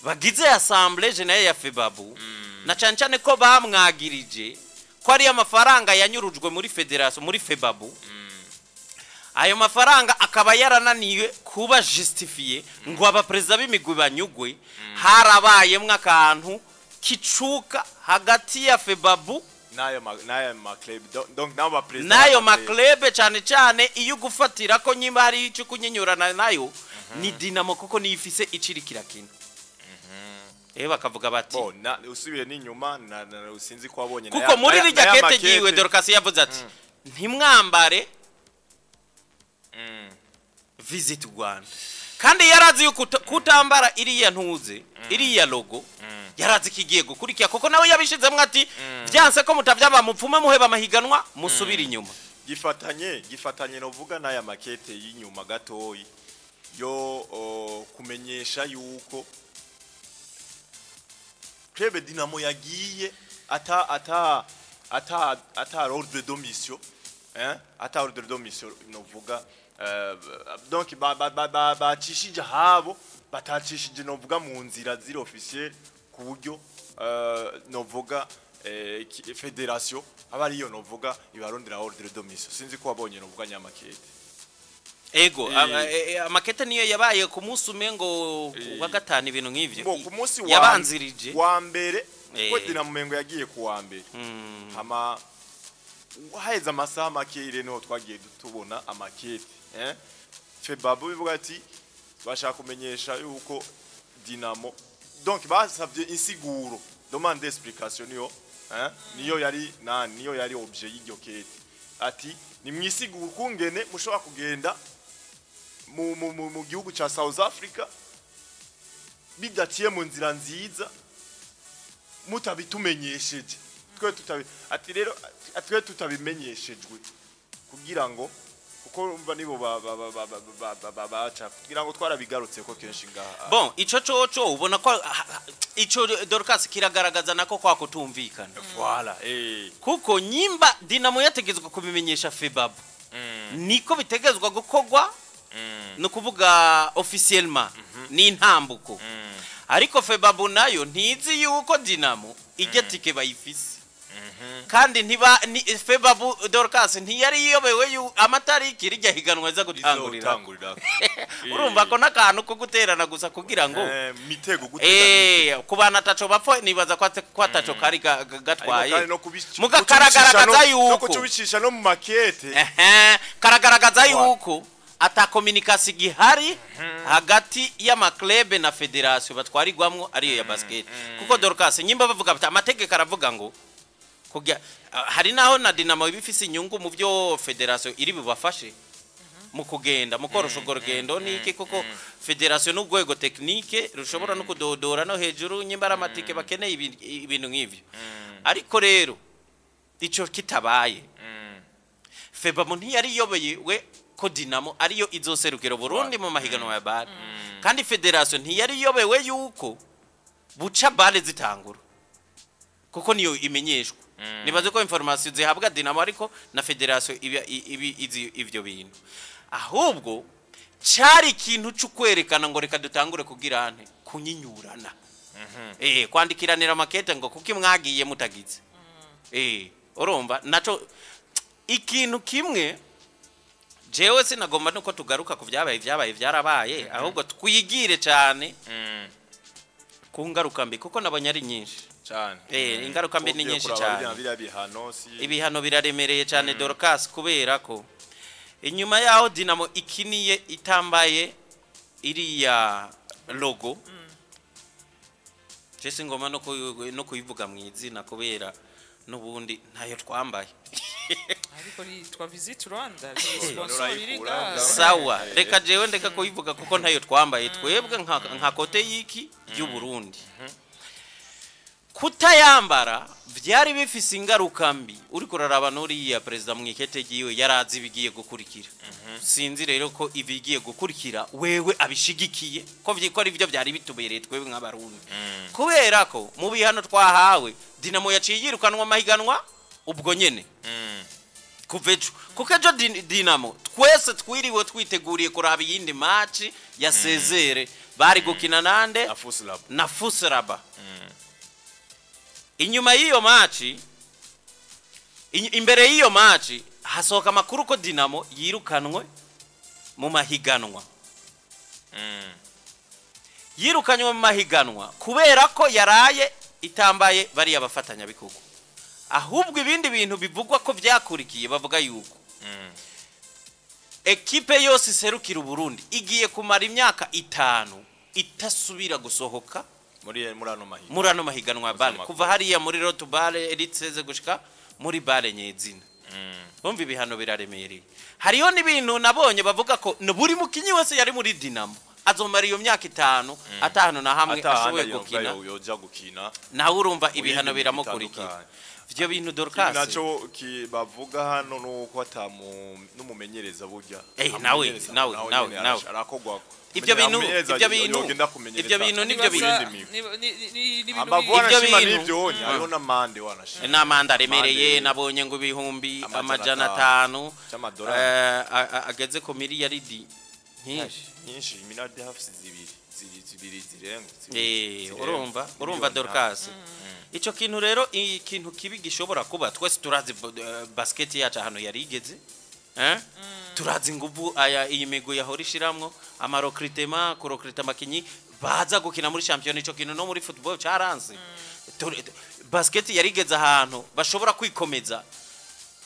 bagize assemblée générale ya FEBABU, na cyane cyane ko bamwagirije ko ariyo amafaranga yanyurujwe muri fédération, muri FEBABU, ayo mafaranga akaba yarananiwe kuba justifié ngo abaperezida b'imigwi banyugwe. Harabayemwo akantu kicuka hagati ya FEBABU n'ayo ma club, donc n'abo ba président n'ayo b'ama club. Ma club, cyane cyane iyo ugufatira ko nyimba hari icyo kunyinyurana nayo ni Dinamo, kuko niyo ifise iciri kirakina. Bakavuga bati Bo na usubiye n'inyuma na usinzi ko wabonye kuko muri rijya kete giwe, Dorcas yavuze ati: "Ntimwambare Visit Rwanda." Kandi yarazi yuko kutambara iriya ntuze, iriya logo, yarazi ko igiye gukurikira, kuko nawe yabishizemwo ati: "Byanse ko mutavyaba, mupfume muheba amahiganwa, musubire inyuma." Gifatanye novuga n'aya makete y'inyuma gatoyi yo kumenyesha yuko Club Dynamo yagiye ata ordre de mission, hein, ata ordre de mission novuga. Donc bacishije habo, batacishije novuga mu nzira ziri officiel, ku buryo novuga fédération aba ariyo novuga ibarondera ordre de mission. Sinzi ko wabonye novuga nyamakete. Ego, amakete niyo yabaye ku munsi umwe ngo wa gatanu, ibintu nk'ivyo. Bo ku munsi wa yabanzirije wa mbere, kuko Dinamo mengo yagiye ku wa mbere, hama haheze amasaha make rero niho twagiye tubona amakete, FEBABU bivuga ati bashaka kumenyesha yuko Dinamo, donc basavye insiguro, demande d'explication, niyo, niyo yari na niyo yari objet y'iryo kete, ati ni mwisiguro kungene mushobora kugenda mu gihugu ca South Africa bidaciye mu nzira nziza, mutabitumenyesheje twe tutabi, ati rero twe tutabimenyeshejwe, kugira ngo kuko urumva nibo baca kugira ngo twarabigarutse ko kenshi ngaha. Bon, ico coco ubona ko ico, Dorcas, kiragaragaza nako kwa kutumvikana. Voilà. Kuko nyimba Dinamo yategetswe kubimenyesha FEBABU, niko bitegezwa gukorwa, no kuvuga officiellement ni intambuko, ariko FEBABU nayo ntizi yuko Dinamo ijya tike bayifise, kandi ntiba ni FEBABU, Dorcas, ntiyari iyobewe amatariki rijya higanwa iza gutangurira. Izotangurira. Urumva ko n'akantu ko guterana gusa kugira ngo mitego gutega. Ku bantu ataco bapfa, nibaza ko ko ataco kari gatwaye. Ariko kandi no Muga kucubicisha karagaragaza no yuko kucubicisha no mu makete. Ehe, karagaragaza Voilà. yuko ata communication igihari hagati y'ama club na fédération batwarirwamwo ariyo ya basket. Kuko, Dorcas, nyimba bavuga bati amategeko aravuga ngo kujya hari naho na Dinamo iba ifise inyungu mu byo fédération iri bubafashe mu kugenda, mu korosha urwo rugendo niki, kuko fédération n'urwego technique rushobora no kudodora no hejuru nyimba ari amatike bakeneye, ibintu nk'ivyo. Ariko rero ico kitabaye, FEBABU ntiyari iyobeye we ko Dinamo ariyo izoserukira Burundi mu mahiganwa ya BAL, kandi fédération ntiyari iyobewe yuko buca BAL zitangura, kuko niyo imenyeshwa. Nibaze ko information zihabwa Dinamo, ariko na fédération iba ibi izi ivyo bintu. Ahubwo cari ikintu cyo kwerekana ngo reka dutangure kugira nte kunyinyurana, kwandikiranira makete ngo kuki mwagiye mutagize. Urumva naco ikintu kimwe jewe sinagomba nuko tugaruka ku byabaye byarabaye, ahubwo twigire cyane ku ngaruka mbi, kuko nabonye ari nyinshi cyane. Ingaruka mbi ni Ugiye nyinshi kuraba cyane. Biriya bihano si Ibihano biraremereye cyane, Dorcas, kubera ko inyuma yaho Dinamo ikiniye itambaye iriya logo, je ngoma no kuyivuga mu izina kubera n'ubundi ntayo twambaye. Ariko yitwa Visit Rwanda, sponsor iri Urayikura, ngaha. Sawa, reka jewe ndeka kuyivuga kuko ntayo twambaye twebwe nka côté y'iki y'u Burundi. Kutayambara byari bifise ingaruka mbi. Uriko uraraba n'uriya perezida mu ikete ryiwe yarazi ibigiye gukurikira. Sinzi rero ko ibigiye gukurikira wewe abishigikiye ko vyiko ari byo byari bitubereye twebwe nk'Abarundi, kubera ko mu bihano twahawe Dinamo yaciye yirukanwa amahiganwa ubwo nyene kuva ejo, kuko ejo Dinamo twese twiriwe twiteguriye kuraba iyindi match ya Sezere bari gukina nande? Na Fuslab. Na Fusraba. Inyuma y'iyo match, imbere y'iyo match hasohoka amakuru ko Dinamo yirukanwe mu mahiganwa, yirukanywe mu mahiganwa kubera ko yaraye itambaye bariya bafatanyabikorwa. Ahubwo ibindi bintu bivugwa ko byakurikiye, bavuga yuko ekipe yose iserukira Uburundi igiye kumara imyaka 5 itasubira gusohoka muri ano mahiganwa, muri ano mahiganwa ya BAL, Mpuzamakungu. kuva hariya muri Road to BAL Elite 16 gushika muri BAL nyezina. Bumva ibihano biraremereye. Hariho n'ibintu nabonye bavuga ko buri mukinyi wese yari muri Dinamo azomara iyo myaka 5 atahano na hamwe ashoboye gukina. Yoja gukina. Nawe urumva ibihano Mu yindi biramukurikira. bitandukanye. Ivyo bintu, Ibi Dorcas, naco ki bavuga hano nuko atamu n'umumenyereza burya Nawe, Amumenyereza nawe, nawe, nyene nawe. Arakogwako. Ivyo bintu nivyo bintu. Nibaza- ni ibintu Ambavu Ivyo wanashima bintu. n'ivyo onye hariho n'amande wanashima. N'amande aremereye. Amande. Nabonye ngo ibihumbi Amajana 500 c'amadolari. Ageze ku miliyaridi nyinshi. Nyinshi, miliyardi hafi zibiri, zibiri zirenga, zibiri, zirenga. Urumva Miliyoni. Dorcas, ico kintu rero, ikintu kibi gishobora kuba, twese turazi basket yacu ahantu yari igeze, eh? Turazi inguvu aya iyi migwi yahora ishiramwo ama recrutement, kurecruta abakinyi baza gukina muri champion. Ico kintu no muri football caranze. Basket yari igeze ahantu bashobora kwikomeza,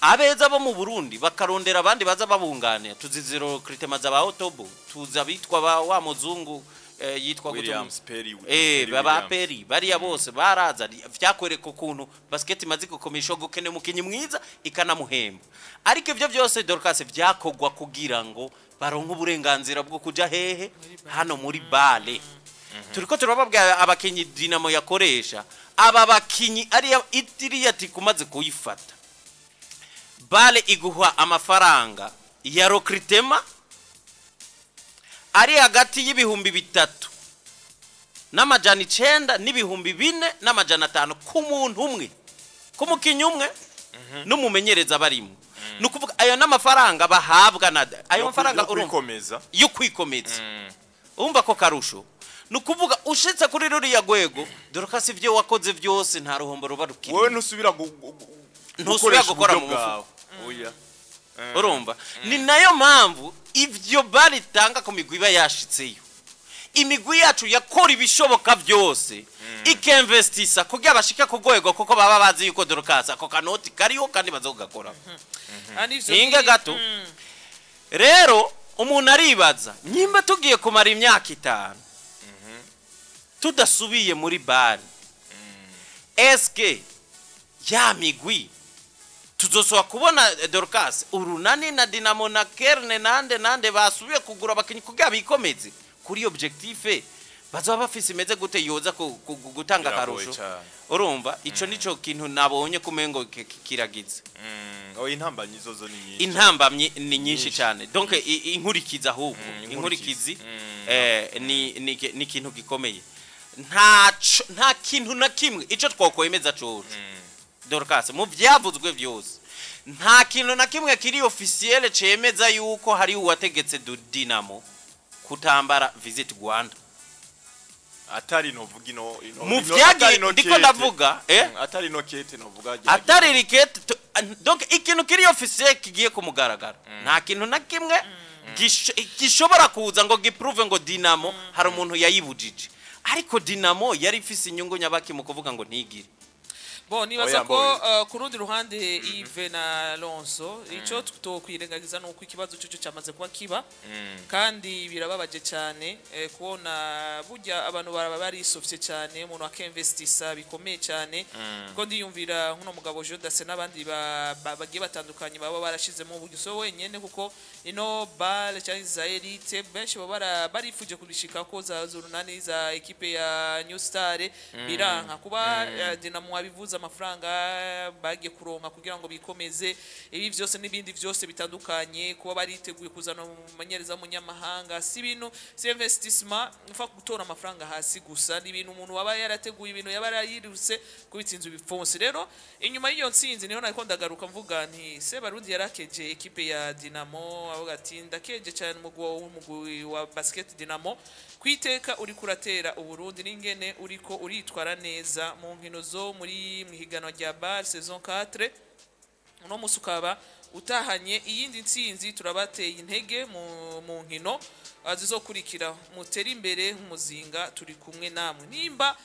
abeza bo mu Burundi bakarondera abandi baza babunganira. Tuzi zero recrutement za ba Otobo, tuzi abitwa ba wa muzungu, yitwa gute? Williams Perry. Eh. Perry Baba Williams. Perry, bariya bose baraza, vyakwereka ukuntu basket imaze gukomesha gukene umukinyi mwiza ikanamuhemba. Ariko ivyo byose, Dorcas, vyakogwa kugira ngo baronke uburenganzira bwo kuja hehe? Hano muri BAL. Turiko turababwira abakinyi Dinamo yakoresha. Aba bakinyi ariya itiriya tikumaze kuyifata, BAL iguha amafaranga ya recrutement ari hagati y'3,900 n'ibihumbi 4,500 ku muntu umwe, ku mukinyi umwe n'umumenyereza barimo. Ni ukuvuga ayo n'amafaranga bahabwa na ayo mafaranga Yo urumva kwikomeza. Yo kwikomeza. Urumva ko karusho, ni ukuvuga ushitse kuri ruriya rwego, dore ko si ibyo wakoze byose, nta ruhombo ruba rukiri. Wowe ntusubira Ntusubira gukoresha gukora uburyo mu mufuko. bwawe. Oya. Urumva ni nayo mpamvu ibyo baritanga ku migwi iba yashitseyo. Imigwi yacu yakora ibishoboka byose ikinvestisa kugira bashike ku rwego, kuko baba bazi yuko, Dorcas, ako kanoti kariho kandi bazogakora. Ah, nivyo. Hinga gato. Rero umuntu aribaza nyimba tugiye kumara imyaka 5 tudasubiye muri BAL, eske ya migwi tuzosoba kubona, Dorcas, Urunani na Dinamo na Kerne nande nande basubiye kugura abakinyi kugira bikomeze kuri objectif, bazoba bafise imeze gute yoza gutanga Biragoye akarusho? cane. Urumva ico nico kintu nabonye kumengo kiragize. Oya, intambamyi zozo ni nyinshi. Intambamyi ni nyinshi cyane. Donc inkurikizi ahubwo Inkurikizi. inkurikizi ni ikintu gikomeye. Nta kintu na kimwe ico twokwemeza coco, Dorcas, mu vyavuzwe vyose. Nta kintu na kimwe kiri officiel cemeza yuko hari uwategetse Dinamo kutambara Visit Rwanda. Atari novuga ino Mu vyagiye ndiko ndavuga, Atari no kete novuga. Atari rikete, donc ikintu kiri officiel kigiye kumugaragara, nta kintu na kimwe gishobora kuza ngo giprouve ngo Dinamo hari umuntu yayibujije, ariko Dinamo yari ifise inyungu nyabaki mu kuvuga ngo ntigire. Bon, nibaza Oya, ko mbo- ku rundi ruhande, Yves na Alonso, ico tutokwirengagiza nuko ikibazo cyo cyamaze kuba kiba, kandi birababaje cyane kubona burya abantu baraba barisofye cyane, umuntu akinvestisa bikomeye cyane, kuko ndiyumvira nk'uno mugabo Jodase n'abandi bagiye batandukanye baba barashizemo uburyo, so wenyene, kuko ino BAL cyangwa za elite benshi baba barifuje kubishika ko za zurunani za ekipe ya New Star biranka kuba Dinamo wabivuze, amafaranga bagiye kuronka kugira ngo bikomeze ibi byose n'ibindi byose bitandukanye, kuba bariteguye kuzana umumenyereza w'umunyamahanga, si ibintu, si investissement ufa gutora amafaranga hasi gusa, ni ibintu umuntu waba yarateguye, ibintu yaba yarayirutse kubitsinza ibipfunsi. Rero inyuma y'iyo ntsinzi niho nariko ndagaruka mvuga nti Sebarundi yarakeje ekipe ya Dinamo, avuga ati ndakeje cyane umugwi wa basket Dinamo kwiteka uri kuratera Uburundi n'ingene uriko uritwara neza mu nkino zo muri mwihiganwa rya BAL saison 4. Uno musi ukaba utahanye iyindi ntsinzi, turabateye intege mu nkino zizokurikira, mutere imbere nk'umuzinga, turi kumwe namwe. Nimba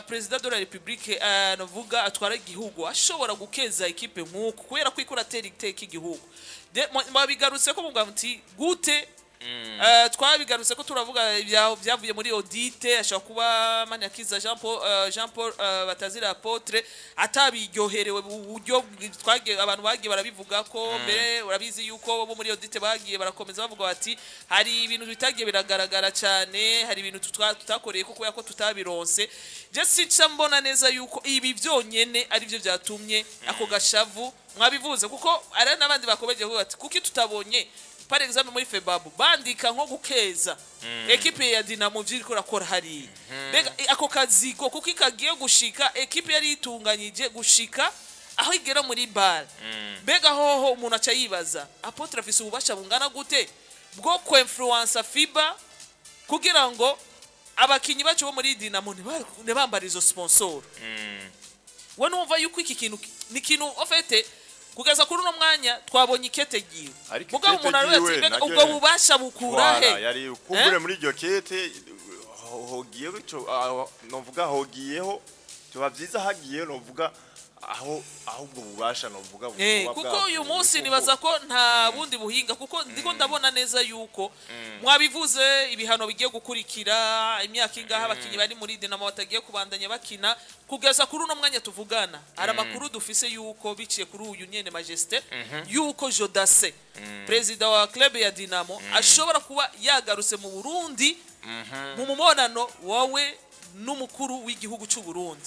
président de la République, novuga atwara igihugu, ashobora gukeza ekipe nk'uku kubera ko ikuratera iteka igihugu, mwabigarutse ko muvuga muti gute? Twabigarutse ko turavuga byavuye muri audit, ashobora kuba Manyakiza Jean Paul, Jean Paul Batazira Apôtre atabiryoherewe uburyo twagiye, abantu bagiye barabivuga ko mbere urabizi yuko bo muri audit bagiye barakomeza bavuga bati hari ibintu bitagiye biragaragara cyane, hari ibintu tutakoreye ko kubera ko tutabironse. Je sica mbona neza yuko ibi byonyene ari byo byatumye ako gashavu mwabivuze, kuko ari n'abandi bakomeje kuvuga ati kuki tutabonye par exemple muri FEBABU bandika nko gukeza ekipe ya Dinamo vyiriko rakora hariya? Mbega ako kazigo kuko ikagiye gushika ekipe yari itunganyije gushika aho igera muri BAL? Mbega hoho umuntu aca yibaza, Apôtre afise ububasha bungana gute bwo kwinfluensa FIBA kugira ngo abakinyi bacu bo muri Dinamo ntibambare izo sponsor? We numva yuko iki kintu ni ikintu ofete kugeza kuri uno mwanya twabonye ikete ryiwe. Ariko mugabo ikete umuntu aravuga ati ryiwe mbega naryo ubwo bubasha bukura Voilà, he? yari kumbure muri iryo kete hogiyeho ico novuga hogiyeho tuba byiza hagiyeho novuga aho ubwo bubasha novuga buba Kuko uyu bwavuye, munsi kuko- nibaza ko nta bundi buhinga, kuko ndiko ndabona neza yuko mwabivuze ibihano bigiye gukurikira imyaka ingaha abakinyi bari muri Dinamo batagiye kubandanya bakina. Kugeza kuri uno mwanya tuvugana, hari amakuru dufise yuko biciye kuri uyu nyene Majesté, yuko Jodase, perezida wa club ya Dinamo, ashobora kuba yagarutse mu Burundi mu mubonano wowe n'umukuru w'igihugu cy'u Burundi.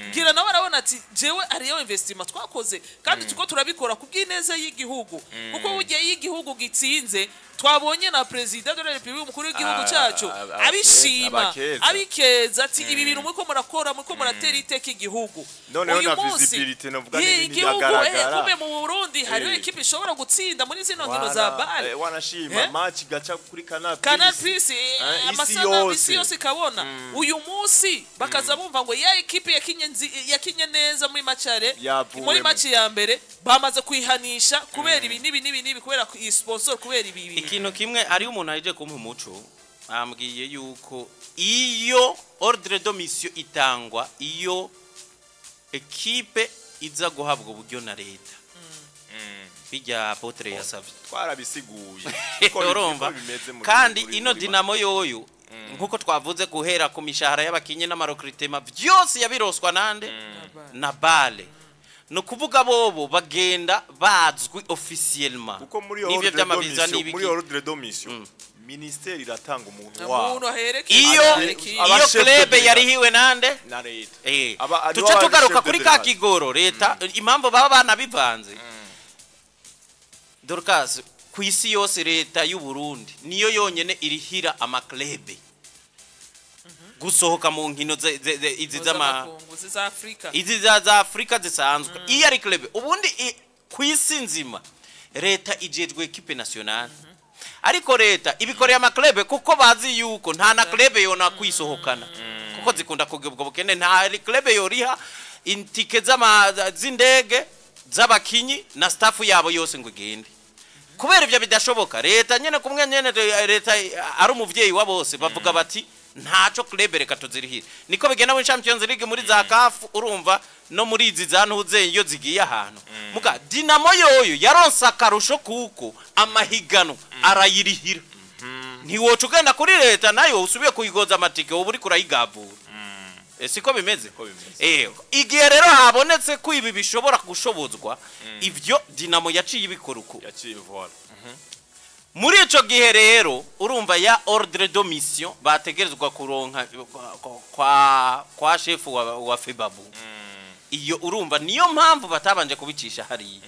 Ngira nawe arabona ati jewe ariyo investissement twakoze kandi tuko turabikora kubw'ineza y'igihugu, kuko burya iyo igihugu gitsinze, twabonye na président de la République, umukuru w'igihugu cyacu, abishima, abakeza. Abikeza ati ibi bintu muriko murakora, muriko muratera iteka igihugu. Noneho Uyu na munsi, visibility novuga igihugu ntiyagaragara. Kumbe mu Burundi hariho ekipe ishobora gutsinda muri zino nkino za BAL. Wanashima match gaca kuri Canal. Canal Plus. Plus, Isi amasanamu isi yose. yose ikabona. Uyu munsi bakaza bumva ngo ya ekipe yakinye yakinye neza muri match aller, Yavuwemo. muri match ya mbere bamaze kwihanisha kubera ibi n'ibi n'ibi n'ibi, kubera iyi sponsor, kubera ibi ibi. Ikintu kimwe, hariho umuntu aje kumpa umuco, ambwiye yuko iyo ordre de mission itangwa iyo ekipe iza guhabwa uburyo na leta, bijya Apôtre yasavye. Twarabisiguye. Urumva, Uko bimeze kandi ino muri Dinamo yoyo, nkuko twavuze, guhera ku mishahara y'abakinyi n'amarecrutement byose yabiroswa nande? Na BAL. Ni ukuvuga bobo bagenda bazwi officiellement Kuko muri n'ivyo ordre de by'amaviza mission, n'ibiki. muri ordre de mission, ministère iratanga umuntu wabo. Umuntu aherekeza Iyo ekipe. Aba iyo chef de club delegation. yarihiwe nande? Na leta. Tuca Nibo tugaruka chef de kuri ka delegation. kigoro leta, impamvu baba banabivanze. Dorcas, ku isi yose leta y'u Burundi niyo yonyene irihira amaclub gusohoka mu nkino izi z'ama z'amakungu za Afrika. Izi za Afrika zisanzwe, iyo ari club ubundi Ku isi nzima leta ijejwe équipe nationale, ariko leta ibikoreye ama clubs kuko bazi yuko nta na club yona kwisohokana, kuko zikunda kugira ubwo bukene. Nta club yoriha intike z'indege z'abakinyi na staff yabo yose ngo igende. Kubera ivyo bidashoboka, leta nyene kumwe nyene leta ari umuvyeyi wa bose, bavuga bati ntaco, club reka tuzirihire. Niko bigenda muri Champions League, muri za CAF, urumva no muri izi za ntuze iyo zigiye ahantu. Muga Dinamo yoyo yaronse akarusho kuko amahigano arayirihira. Ntiwoca ugenda kuri leta nayo usubiye kuyigoza amatike, uba uriko urayigavura. Siko bimeze? Siko bimeze. Igihe rero habonetse ko ibi bishobora gushobozwa, ivyo Dinamo yaciye ibikora uko. Yaciye, voilà. Muri ico gihe rero urumva ya ordre de mission bategerezwa kuronka kwa chef wa FEBABU, iyo urumva niyo mpamvu batabanje kubicisha hariya.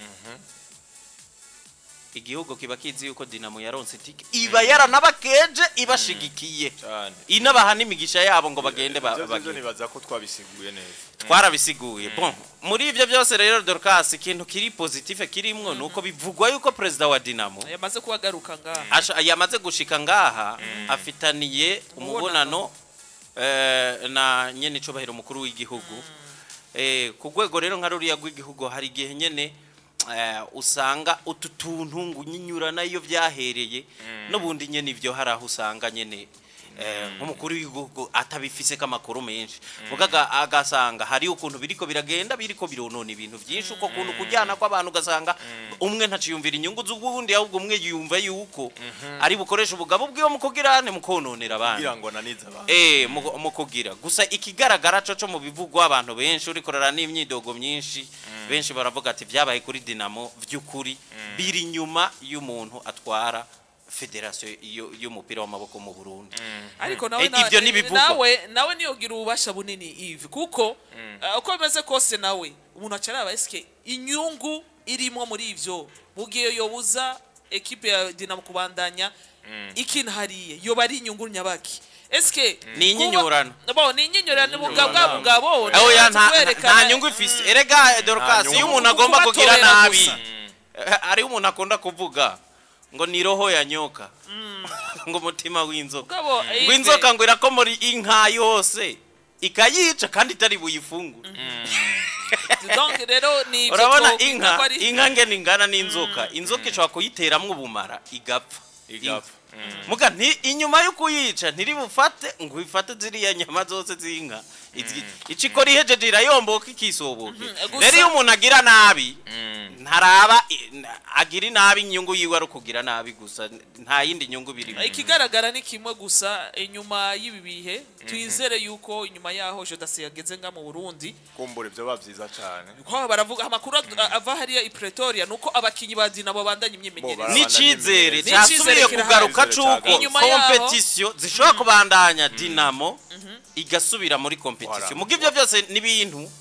Igihugu kiba kizi yuko Dinamo yaronse itike, iba yaranabakeje, ibashigikiye, cyane, inabaha n'imigisha yabo ngo bagende Ivyo vyo bagende. Nibaza ko twabisiguye neza. Twarabisiguye. Bon, muri ivyo byose rero, Dorcas, ikintu kiri positif kirimwo nuko bivugwa yuko president wa Dinamo yamaze kuhagaruka ngaha. Yamaze gushika ngaha, afitaniye umubonano na nyene icubahiro mukuru w'igihugu. Ku rwego rero nka ruriya rw'igihugu, hari igihe nyene usanga utu tuntu ngo unyinyurana iyo byahereye n'ubundi nyene ivyo hari aho usanga nyene nk'umukuru w'igihugu atabifise k'amakuru menshi, mugaga agasanga hari ukuntu biriko biragenda, biriko bironona ibintu byinshi, uko kuntu kujyana kw'abantu, ugasanga umwe ntaciyumvira inyungu z'uwundi, ahubwo umwe yumva yuko ari bukoresha ubugabo bwiwe mu kugirane, mu kononera abandi, kugira ngo ananize abantu. Mu kugira gusa ikigaragara co mu bivugwa abantu benshi, uriko rara n'imyidogo myinshi, benshi baravuga ati byabaye kuri Dinamo vy'ukuri biri inyuma y'umuntu atwara fédération y'umupira w'amaboko mu Burundi. Ariko nawe Ivyo ntibivugwa. Nawe niyogira ububasha bunini Yves, kuko uko bimeze kose nawe umuntu acaraba eske inyungu irimo muri ivyo mu gihe yobuza ekipe ya Dinamo kubandanya ikintu hariye, yoba ari inyungu nyabaki eske? Ni inyinyurano. Bo ni inyinyurano bwa bugabo. Oya, nta nyungu ifise erega, Dorcas. Nyungu. Iyo umuntu agomba kugira Kubatorera nabi, gusa. Ari umuntu akunda kuvuga ngo ni roho ya nyoka, ngo umutima w'inzoka, Mugabo, ngo Yves, inzoka ngo irakomora inka yose ikayica kandi itari buyifungure. Donc rero ni ivyo Urabona twokwita inka ko ari- inka ngene ingana n'inzoka, inzoka ishobora kuyiteramwo ubumara igapfa. Igapfa. Muga nti inyuma yo kuyica ntiri bufate ngo ifate ziriya nyama zose z'inka. Ico ikora ihejeje irayomboka ikisoboke. Gusa- Rero iyo umuntu agira nabi ntaraba agira inabi, inyungu yiwe ari ukugira nabi gusa, nta yindi nyungu birimo. Ikigaragara ni kimwe gusa: inyuma y'ibi bihe twizere yuko inyuma yaho Jodasi yageze nga mu Burundi, Kumbura ibyo ba byiza cyane. Ko baravuga amakuru ava hariya i Pretoria nuko abakinyi ba Dinamo bandanya imyimenyerezo. Bo, N'icizere N'icizere cyasubiye kirahari. kugaruka N'icizere c'uko cyagaruka. Inyuma yaho- compétition zishobora kubandanya, Dinamo igasubira muri compétition. Voilà. Muga ivyo byose n'ibintu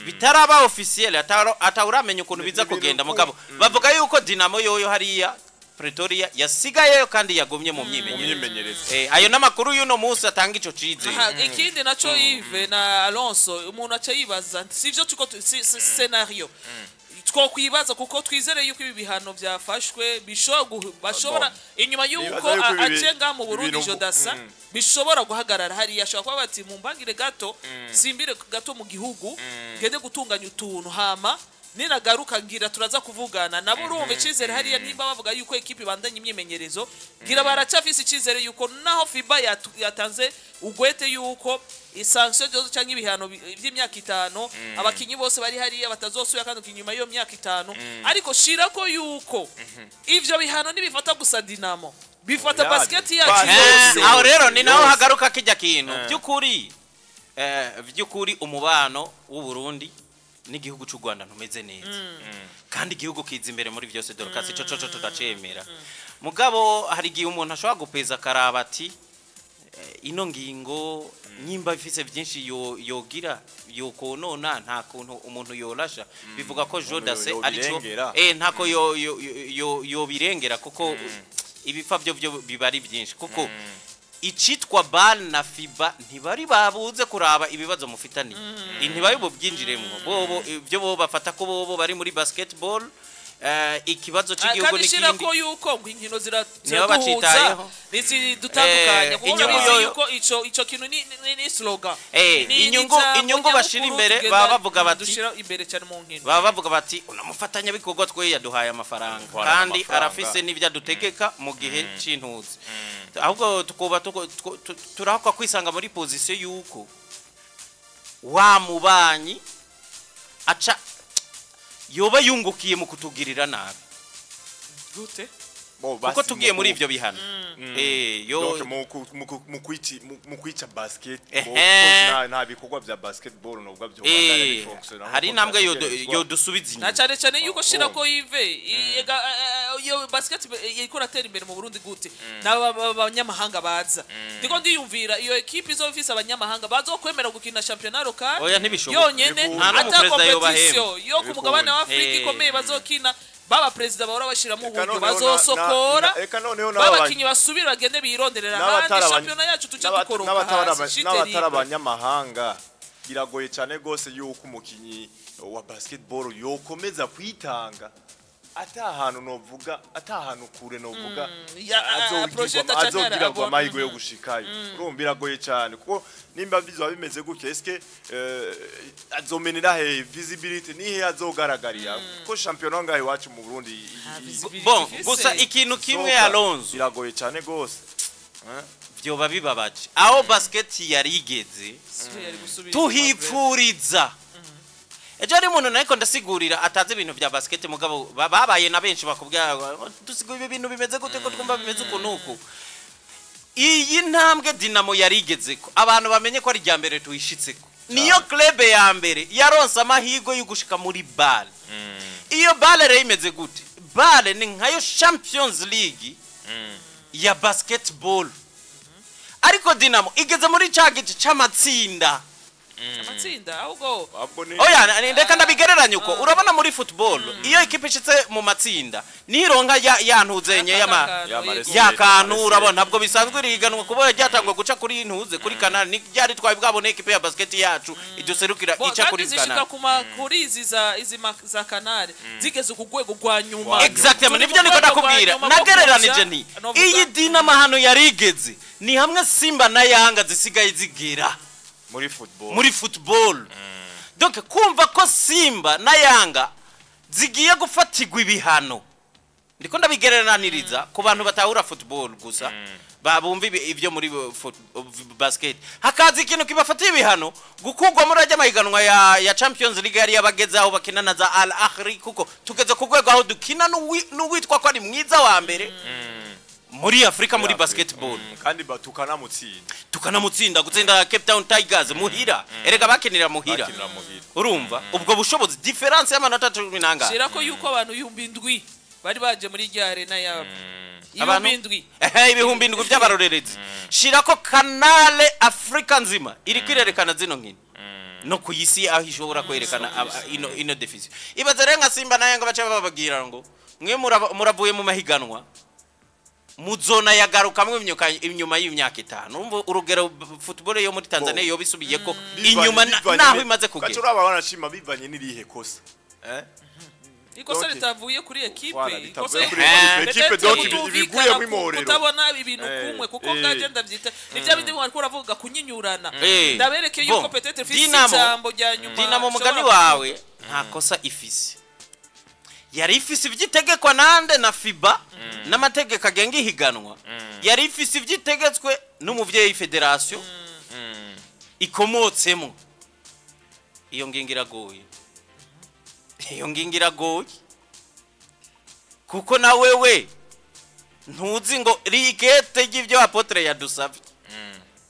bitaraba officiel, atawuramenya ukuntu biza Ni ibintu kugenda. Mugabo bavuga yuko Dinamo yoyo hariya Pretoria yasigayeyo kandi yagumye mu Mu myimenyerezo. myimenyerezo. Ayo n'amakuru y'uno munsi atanga ico cizere. Aha, ikindi naco Yves na Alonso, umuntu aca yibaza sivyo tuko si scénario twokwibaza, kuko twizere yuko ibi bihano byafashwe bishobora bashobora inyuma yuko Nibaza yuko aje ngaha mu Burundi ibintu Jodasa bishobora guhagarara hariya. Ashobora kuba bati mumbangire gato, simbire gato mu gihugu, ngende gutunganya utuntu, hama ninagaruka ngira turaza kuvugana nabo. Urumva icizere hariya, nimba bavuga yuko ekipe ibandanya imyimenyerezo, ngira baracafise icizere yuko naho FIBA yatanze ugwete yuko i sanction zose cyangwa ibihano by'imyaka 5, abakinyi bose bari hariya batazosubira kandi inyuma y'iyo myaka 5. Ariko shirako yuko ivyo bihano nibifata gusa Dinamo, bifata Oya, basket yacu basket. yose. Aho rero ni naho Yose. hagaruka kijya kintu by'ukuri umubano w'u Burundi n'igihugu cy'u Rwanda ntumeze neza, kandi igihugu kiza imbere muri byose, Dorcas, ico co tudacemera. Mugabo hari igihe umuntu ashobora gupeza akaraba ati ino ngingo nyimba ifise byinshi yogira yokonona, nta kuntu umuntu yorasha bivuga ko Jodase arico yobirengera. Ntako yobirengera, kuko ibipfa byo biba ari byinshi, kuko Icitwa BAL na FIBA ntibari babuze kuraba ibibazo mufitaniye, ntibari bubyinjiremwo. Bobo ibyo bo bafata ko bobo bari muri basketball, ikibazo cy'igihugu Kandi shira n'ikindi. ko yuko ngo inkino Niba ziraduhuza, bacitayeho. ntizidutandukanya, kuko Inyungu urabizi yoyo- yuko ico kintu ni slogan. Inyungu- Ni inyungu ijambo bashira nyamukuru imbere, tugenda baba bavuga bati- dushira imbere cyane mu nkino. Baba bavuga bati uno mufatanyabikorwa twe yaduhaye amafaranga, Twara kandi amafaranga. arafise n'ibyo adutegeka mu gihe c'intuzi. Ahubwo tukuba turahakwa kwisanga muri position yuko wa mubanyi aca yoba yungukiye mu kutugirira nabi. Gute? Bo, Kuko basi tugiye muri ivyo bihano, yo Donc mu kwica basketball, nta bikorwa vya basketball nubwo byo hari intambwe yodusubiza Na inyuma. cyane cyane yuko shira Oh. ko ive ega, iyo basket iriko iratera imbere mu Burundi gute n'abanyamahanga baza? Ndiko ndiyumvira iyo equipe izoba ifise abanyamahanga bazokwemera gukina championnat local Oya, ntibishoboka. yonyene, Nta ata n'umuperezida yobahemba. competition yo ku mugabane wa Afrika ikomeye bazokina, baba perezida bahora bashiramo Eka uburyo, noneho bazosokora eka noneho babakinyi basubira bagende bironderera ahandi, championnat yacu tuce dukoroka hasi shite n'abatari libre. abanyamahanga, biragoye cyane rwose yuko umukinyi wa basketball yokomeza kwitanga ata hantu novuga, ata hantu kure novuga Projet aca azogirwa abona. amahirwe yo gushikayo. Urumva biragoye cyane, kuko nimba bizoba bimeze gutya, eske azomenera he visibility, nihe azogaragarira, kuko shampiyona ngaho iwacu mu Burundi Visibility Bon, ifise. gusa ikintu kimwe, soka, Alonso, biragoye cyane rwose. vyoba bibabaje aho basket yari igeze. Siwe yari gusubira inyuma. Tuhipfuriza ejo hari umuntu nariko ndasigurira atazi ibintu vya basket, mugabo babaye na benshi bakubwira ngo, dusigura ibi bintu bimeze gute, ko twumva bimeze uku nuku. Iyi ntambwe Dinamo yari igezeko, abantu bamenye ko ari irya mbere tuyishitseko, niyo club ya mbere yaronse amahirwe yo gushika muri BAL. Iyo BAL rero imeze gute? BAL ni nkayo Champions League ya basketball, ariko Dinamo igeze muri ca gice c'amatsinda. Amatsinda ahubwo. Ahubwo ni Oya, reka ndabigereranya uko. Urabona muri football, iyo ikipe ishitse mu matsinda nironka ya yantuzenye yama ya kantu, urabona ntabwo bisanzwe iriganwa kuba ryatangwa guca kuri ntuze kuri Canal, ni ryari twari bwabone ekipe ya basket yacu iduserukira Bo, ica kandi kuri zishika Canal? kuma kuri izi za izi za Canal zigeze ku rwego rwa nyuma. Exactement. Turi Nivyo mu niko rwego rwa ndakubwira. nyuma rwo Nagereranije kuja, nti novuga- iyi Dinamo hano yarigeze ni hamwe Simba na Yanga zisigaye zigera muri football. Muri football. Donc kumva ko Simba na Yanga zigiye gufatirwa ibihano, ndiko ndabigereraniriza ku bantu batahura football gusa, babumva ibyo muri basket, hakaza ikintu kibafatiye ibihano, gukurwa muri ajya amahiganwa ya Champions League yari yabageze aho bakina na za Al Ahly, kuko tugeze ku rwego aho dukina n'uwitwa ko ari mwiza wa mbere muri Afrika muri basketball. Kandi tukanamutsinda. Tukanamutsinda, gutsinda Cape Town Tigers muhira, erega bakinira muhira. Bakinira muhira. Urumva ubwo bushobozi, différence y'amanota 10 nangahe. Shira ko yuko abantu 7000 bari baje muri rya arena yabo. Abantu 7000. Ehe, 7000 by'abarorerezi. Shira ko Canal Africa nzima iri kwirerekana zino nkino, no ku isi aho ishobora kwerekana ino diffusion. Ibaze rero nka Simba na Yanga baca bababwira ngo mwe muravuye mu mahiganwa, muzona yagarukamwe inyuma y'imyaka 5. Urumva urugero football yo muri Tanzania yoba isubiye ko inyuma naho imaze kugera. Gaca uraba banashima bivanye n'irihe kosa, eh? Ikosa Donc, ritavuye kuri ekipe. Voilà, ikosa ritavuye kuri Peut-être ekipe, donc kutumvikana, ibiguyemo imporero. Kutabona ibintu kumwe, kuko ngaje ndavyita ni bya bindi mwariko uravuga kunyinyurana. Ndabereke yuko Bon, peut-être fisi ijambo rya nyuma Dinamo, mugani nshobora wawe, nta kosa ifise. Yari ifise ivyitegekwa nande? Na FIBA n'amategeko agenga ihiganwa. Yari ifise ivyitegetswe n'umuvyeyi fédération ikomotsemo. Iyo ngingo iragoye, iyo ngingo iragoye, kuko na wewe ntuzi ngo rigete ry'ibyo apôtre yadusabye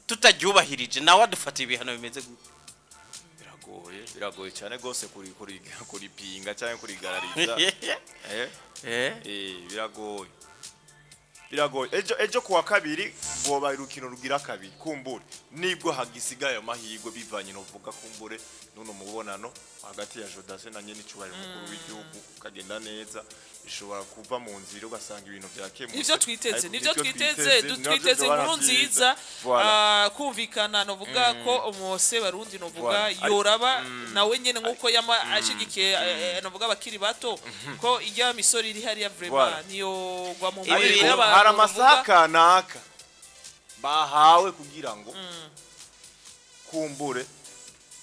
tutaryubahirije, nawe adufata ibihano bimeze gute. Biragoye, biragoye cyane rwose kuripinga cyangwa kurigarariza, eh. Eh? Eh, biragoye, biragoye. Ejo kuwa kabiri Rwoba urukino rugira kabiri kumbure nibwo hagisigaye amahirwe bivanye novuga kumbure nuno mubonano hagati ya Jodase na nyene icubahiro mukuru w'igihugu ukagenda neza, bishobora kuva mu nzira ugasanga ibintu byakemutse. Nivyo twiteze, Ariko nivyo twiteze, navyo twiteze vyoba inkuru vyiza. nziza. Voilà. Kumvikana novuga ko umose barundi novuga Voilà. yoraba nawe nyene nkuko yama ashigikiye novuga abakiri bato ko ijya misoro iri hariya vraiment Voilà. niyo gwa mu Ibi mubiri Ariko y'abantu hari novuga. amasaha kanaka bahawe kugira ngo kumbure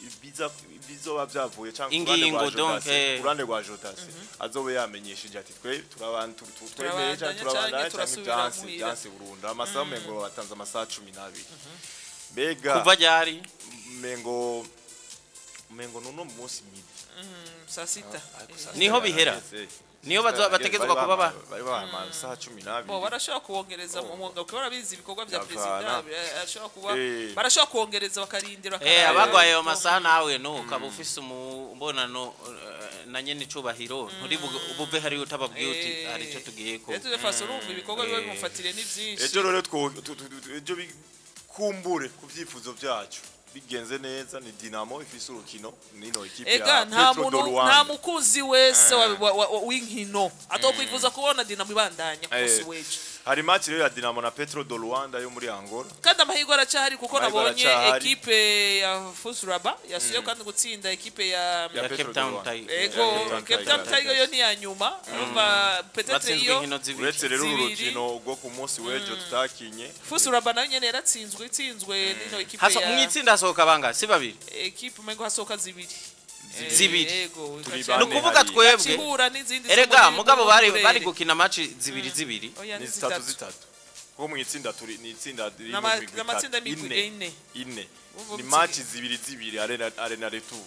ibiza bizoba byavuye cyangwa ku ruhande Ingingo, rwa donc, Jodase, ku ruhande rwa Jodase azobe yamenyesheje ati twe turabantu twemeye cyangwa Turabandanya turabandanya canke cyangwa turasubira ibyansi muhira. byansi burundu. Amasaha umengo batanze amasaha 12, mbega Kuva ryari? Umengo nuno munsi midi. Saa sita. Ariko saa Niho sita bihera. yarageze. Niyo Saa sita bategetswe yarageze, kuba bari babahaye amasaha 12. Bo barashobora kuwongereza mu mwuga kuko barabizi ibikorwa vya Yavana. perezida, ashobora kuba barashobora kuwongereza bakarindira bakaraba. Abagwaye ayo masaha nawe no ukaba ufise umubonano na nyene icubahiro, nturi buve hariyo utababwiye uti hari icyo tugiye ko. Rero de façon urumva ibikorwa biba bimufatiriye ni byinshi. Ejo rero ejo kumbure ku byifuzo byacu bigenze neza, ni Dinamo ifise urukino nino ekipe Ega ya nta Petro do muntu, nta Rwanda. mukunzi wese w'inkino atokwifuza kubona Dinamo ibandanya ku munsi w'ejo. Hari match rero ya Dinamo na Petro do Rwanda yo muri Angola. Kandi amahirwe aracyahari kuko Amahirwe nabonye aracyahari. ekipe ya Fusuraba yasuye kandi gutsinda ekipe ya Ya ya Petro Cape do Town Rwanda. Tigers. Ego. Ya Cape Town Cape Town Tigers. Tiger yo ni iya nyuma, urumva peut-être Batsinzwe iyo inkino zibiri. Uretse rero uru Zibiri. rukino rwo ku munsi w'ejo tutakinye. Fusuraba nayo nyene yaratsinzwe, itsinzwe nino ekipe Haso ya mu itsinda hasohoka bangahe? Si babiri? Ekipe umengo hasohoka zibiri. Zibiri. Ego. Turi Ni bane ukuvuga hariya. twebwe Ihura n'izindi zo erega mugabo bari mu bari turere. gukina match zibiri zibiri. Oya, Ni ni zitatu zitatu. zitatu, kuko mu itsinda turi ni itsinda ririmo imigwi N'amatsinda itatu. y'imigwi Ine. ine. Ine. Ubu Ni mutsi- match zibiri zibiri, arena retour.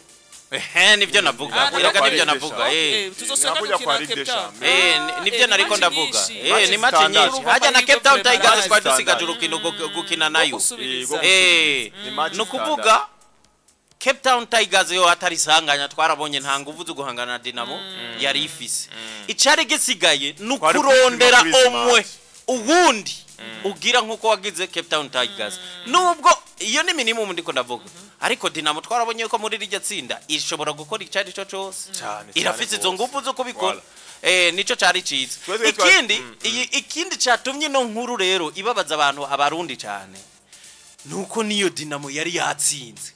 Ehe, nivyo navuga. Ah, Erega nabwo nivyo kwa navuga. Ligue Tuzosubira Nabwo gukina kwa Ligue Cape des Town. Champions. Nivyo nariko Ni match ndavuga. nyinshi. Ni match Standard. nyinshi hajya na Cape Town Amahirwe Tigers twari Standard. dusigaje urukino gukina nayo. Gusubiriza. Ni match Ni ukuvuga Cape Town Tigers yo atari sanganya, twarabonye nta nguvu zo guhangana na Dinamo yari ifise. Icari gisigaye ni Kwari ukurondera gupima kuri izi umwe match. uwundi ugira nkuko wagize Cape Town Tigers, nubwo iyo ni minimum ndiko ndavuga, ariko Dinamo twarabonye ko muri rirya tsinda ishobora gukora icari cyo cyose. Cyane, Irafise cyane izo gose. nguvu zo kubikora. Voilà. Nico cari ciza. Twese Ikindi iyi ikindi catumye ino nkuru rero ibabaza abantu abarundi cyane nuko niyo Dinamo yari yatsinze.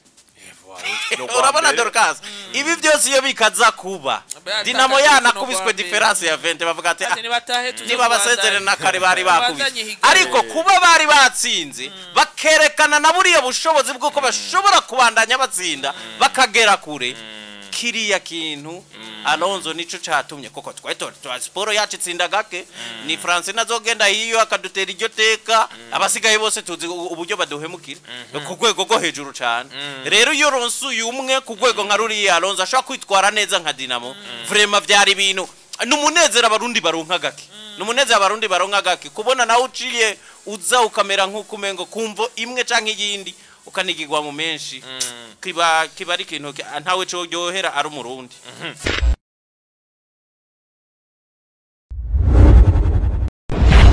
No kwa Urabona mbere. Dorcas, ibi byose iyo bikaza kuba Ba- Dinamo atakaje yanakubiswe urukino rwa mbere. différence ya 20, bavuga ati Ati nibatahe tuje niba basezere kubandanya. na kare bari bakubise. Babandanye higanwa. Ariko kuba bari batsinze bakerekana na buriya bushobozi bw'uko bashobora kubandanya batsinda bakagera kure, kiriya kintu Alonso nico catumye koko twari siporo yacu itsinda gake. Ni Francine azogenda hiyo akadutera iryo teka, abasigaye bose tuzi uburyo baduhemukira ku rwego rwo hejuru cyane. Rero iyo ronse uyu umwe ku rwego nka ruriya Alonso ashobora kwitwara neza nka Dinamo, vraiment byari ibintu ni umunezero abarundi baronka gake, ni umunezero abarundi baronka gake kubona nawe uciye uza ukamera nk'uko umengo kumvo imwe canke iyindi ukanigirwa mu menshi, kiba ari ikintu ntawe coryohera ari umurundi.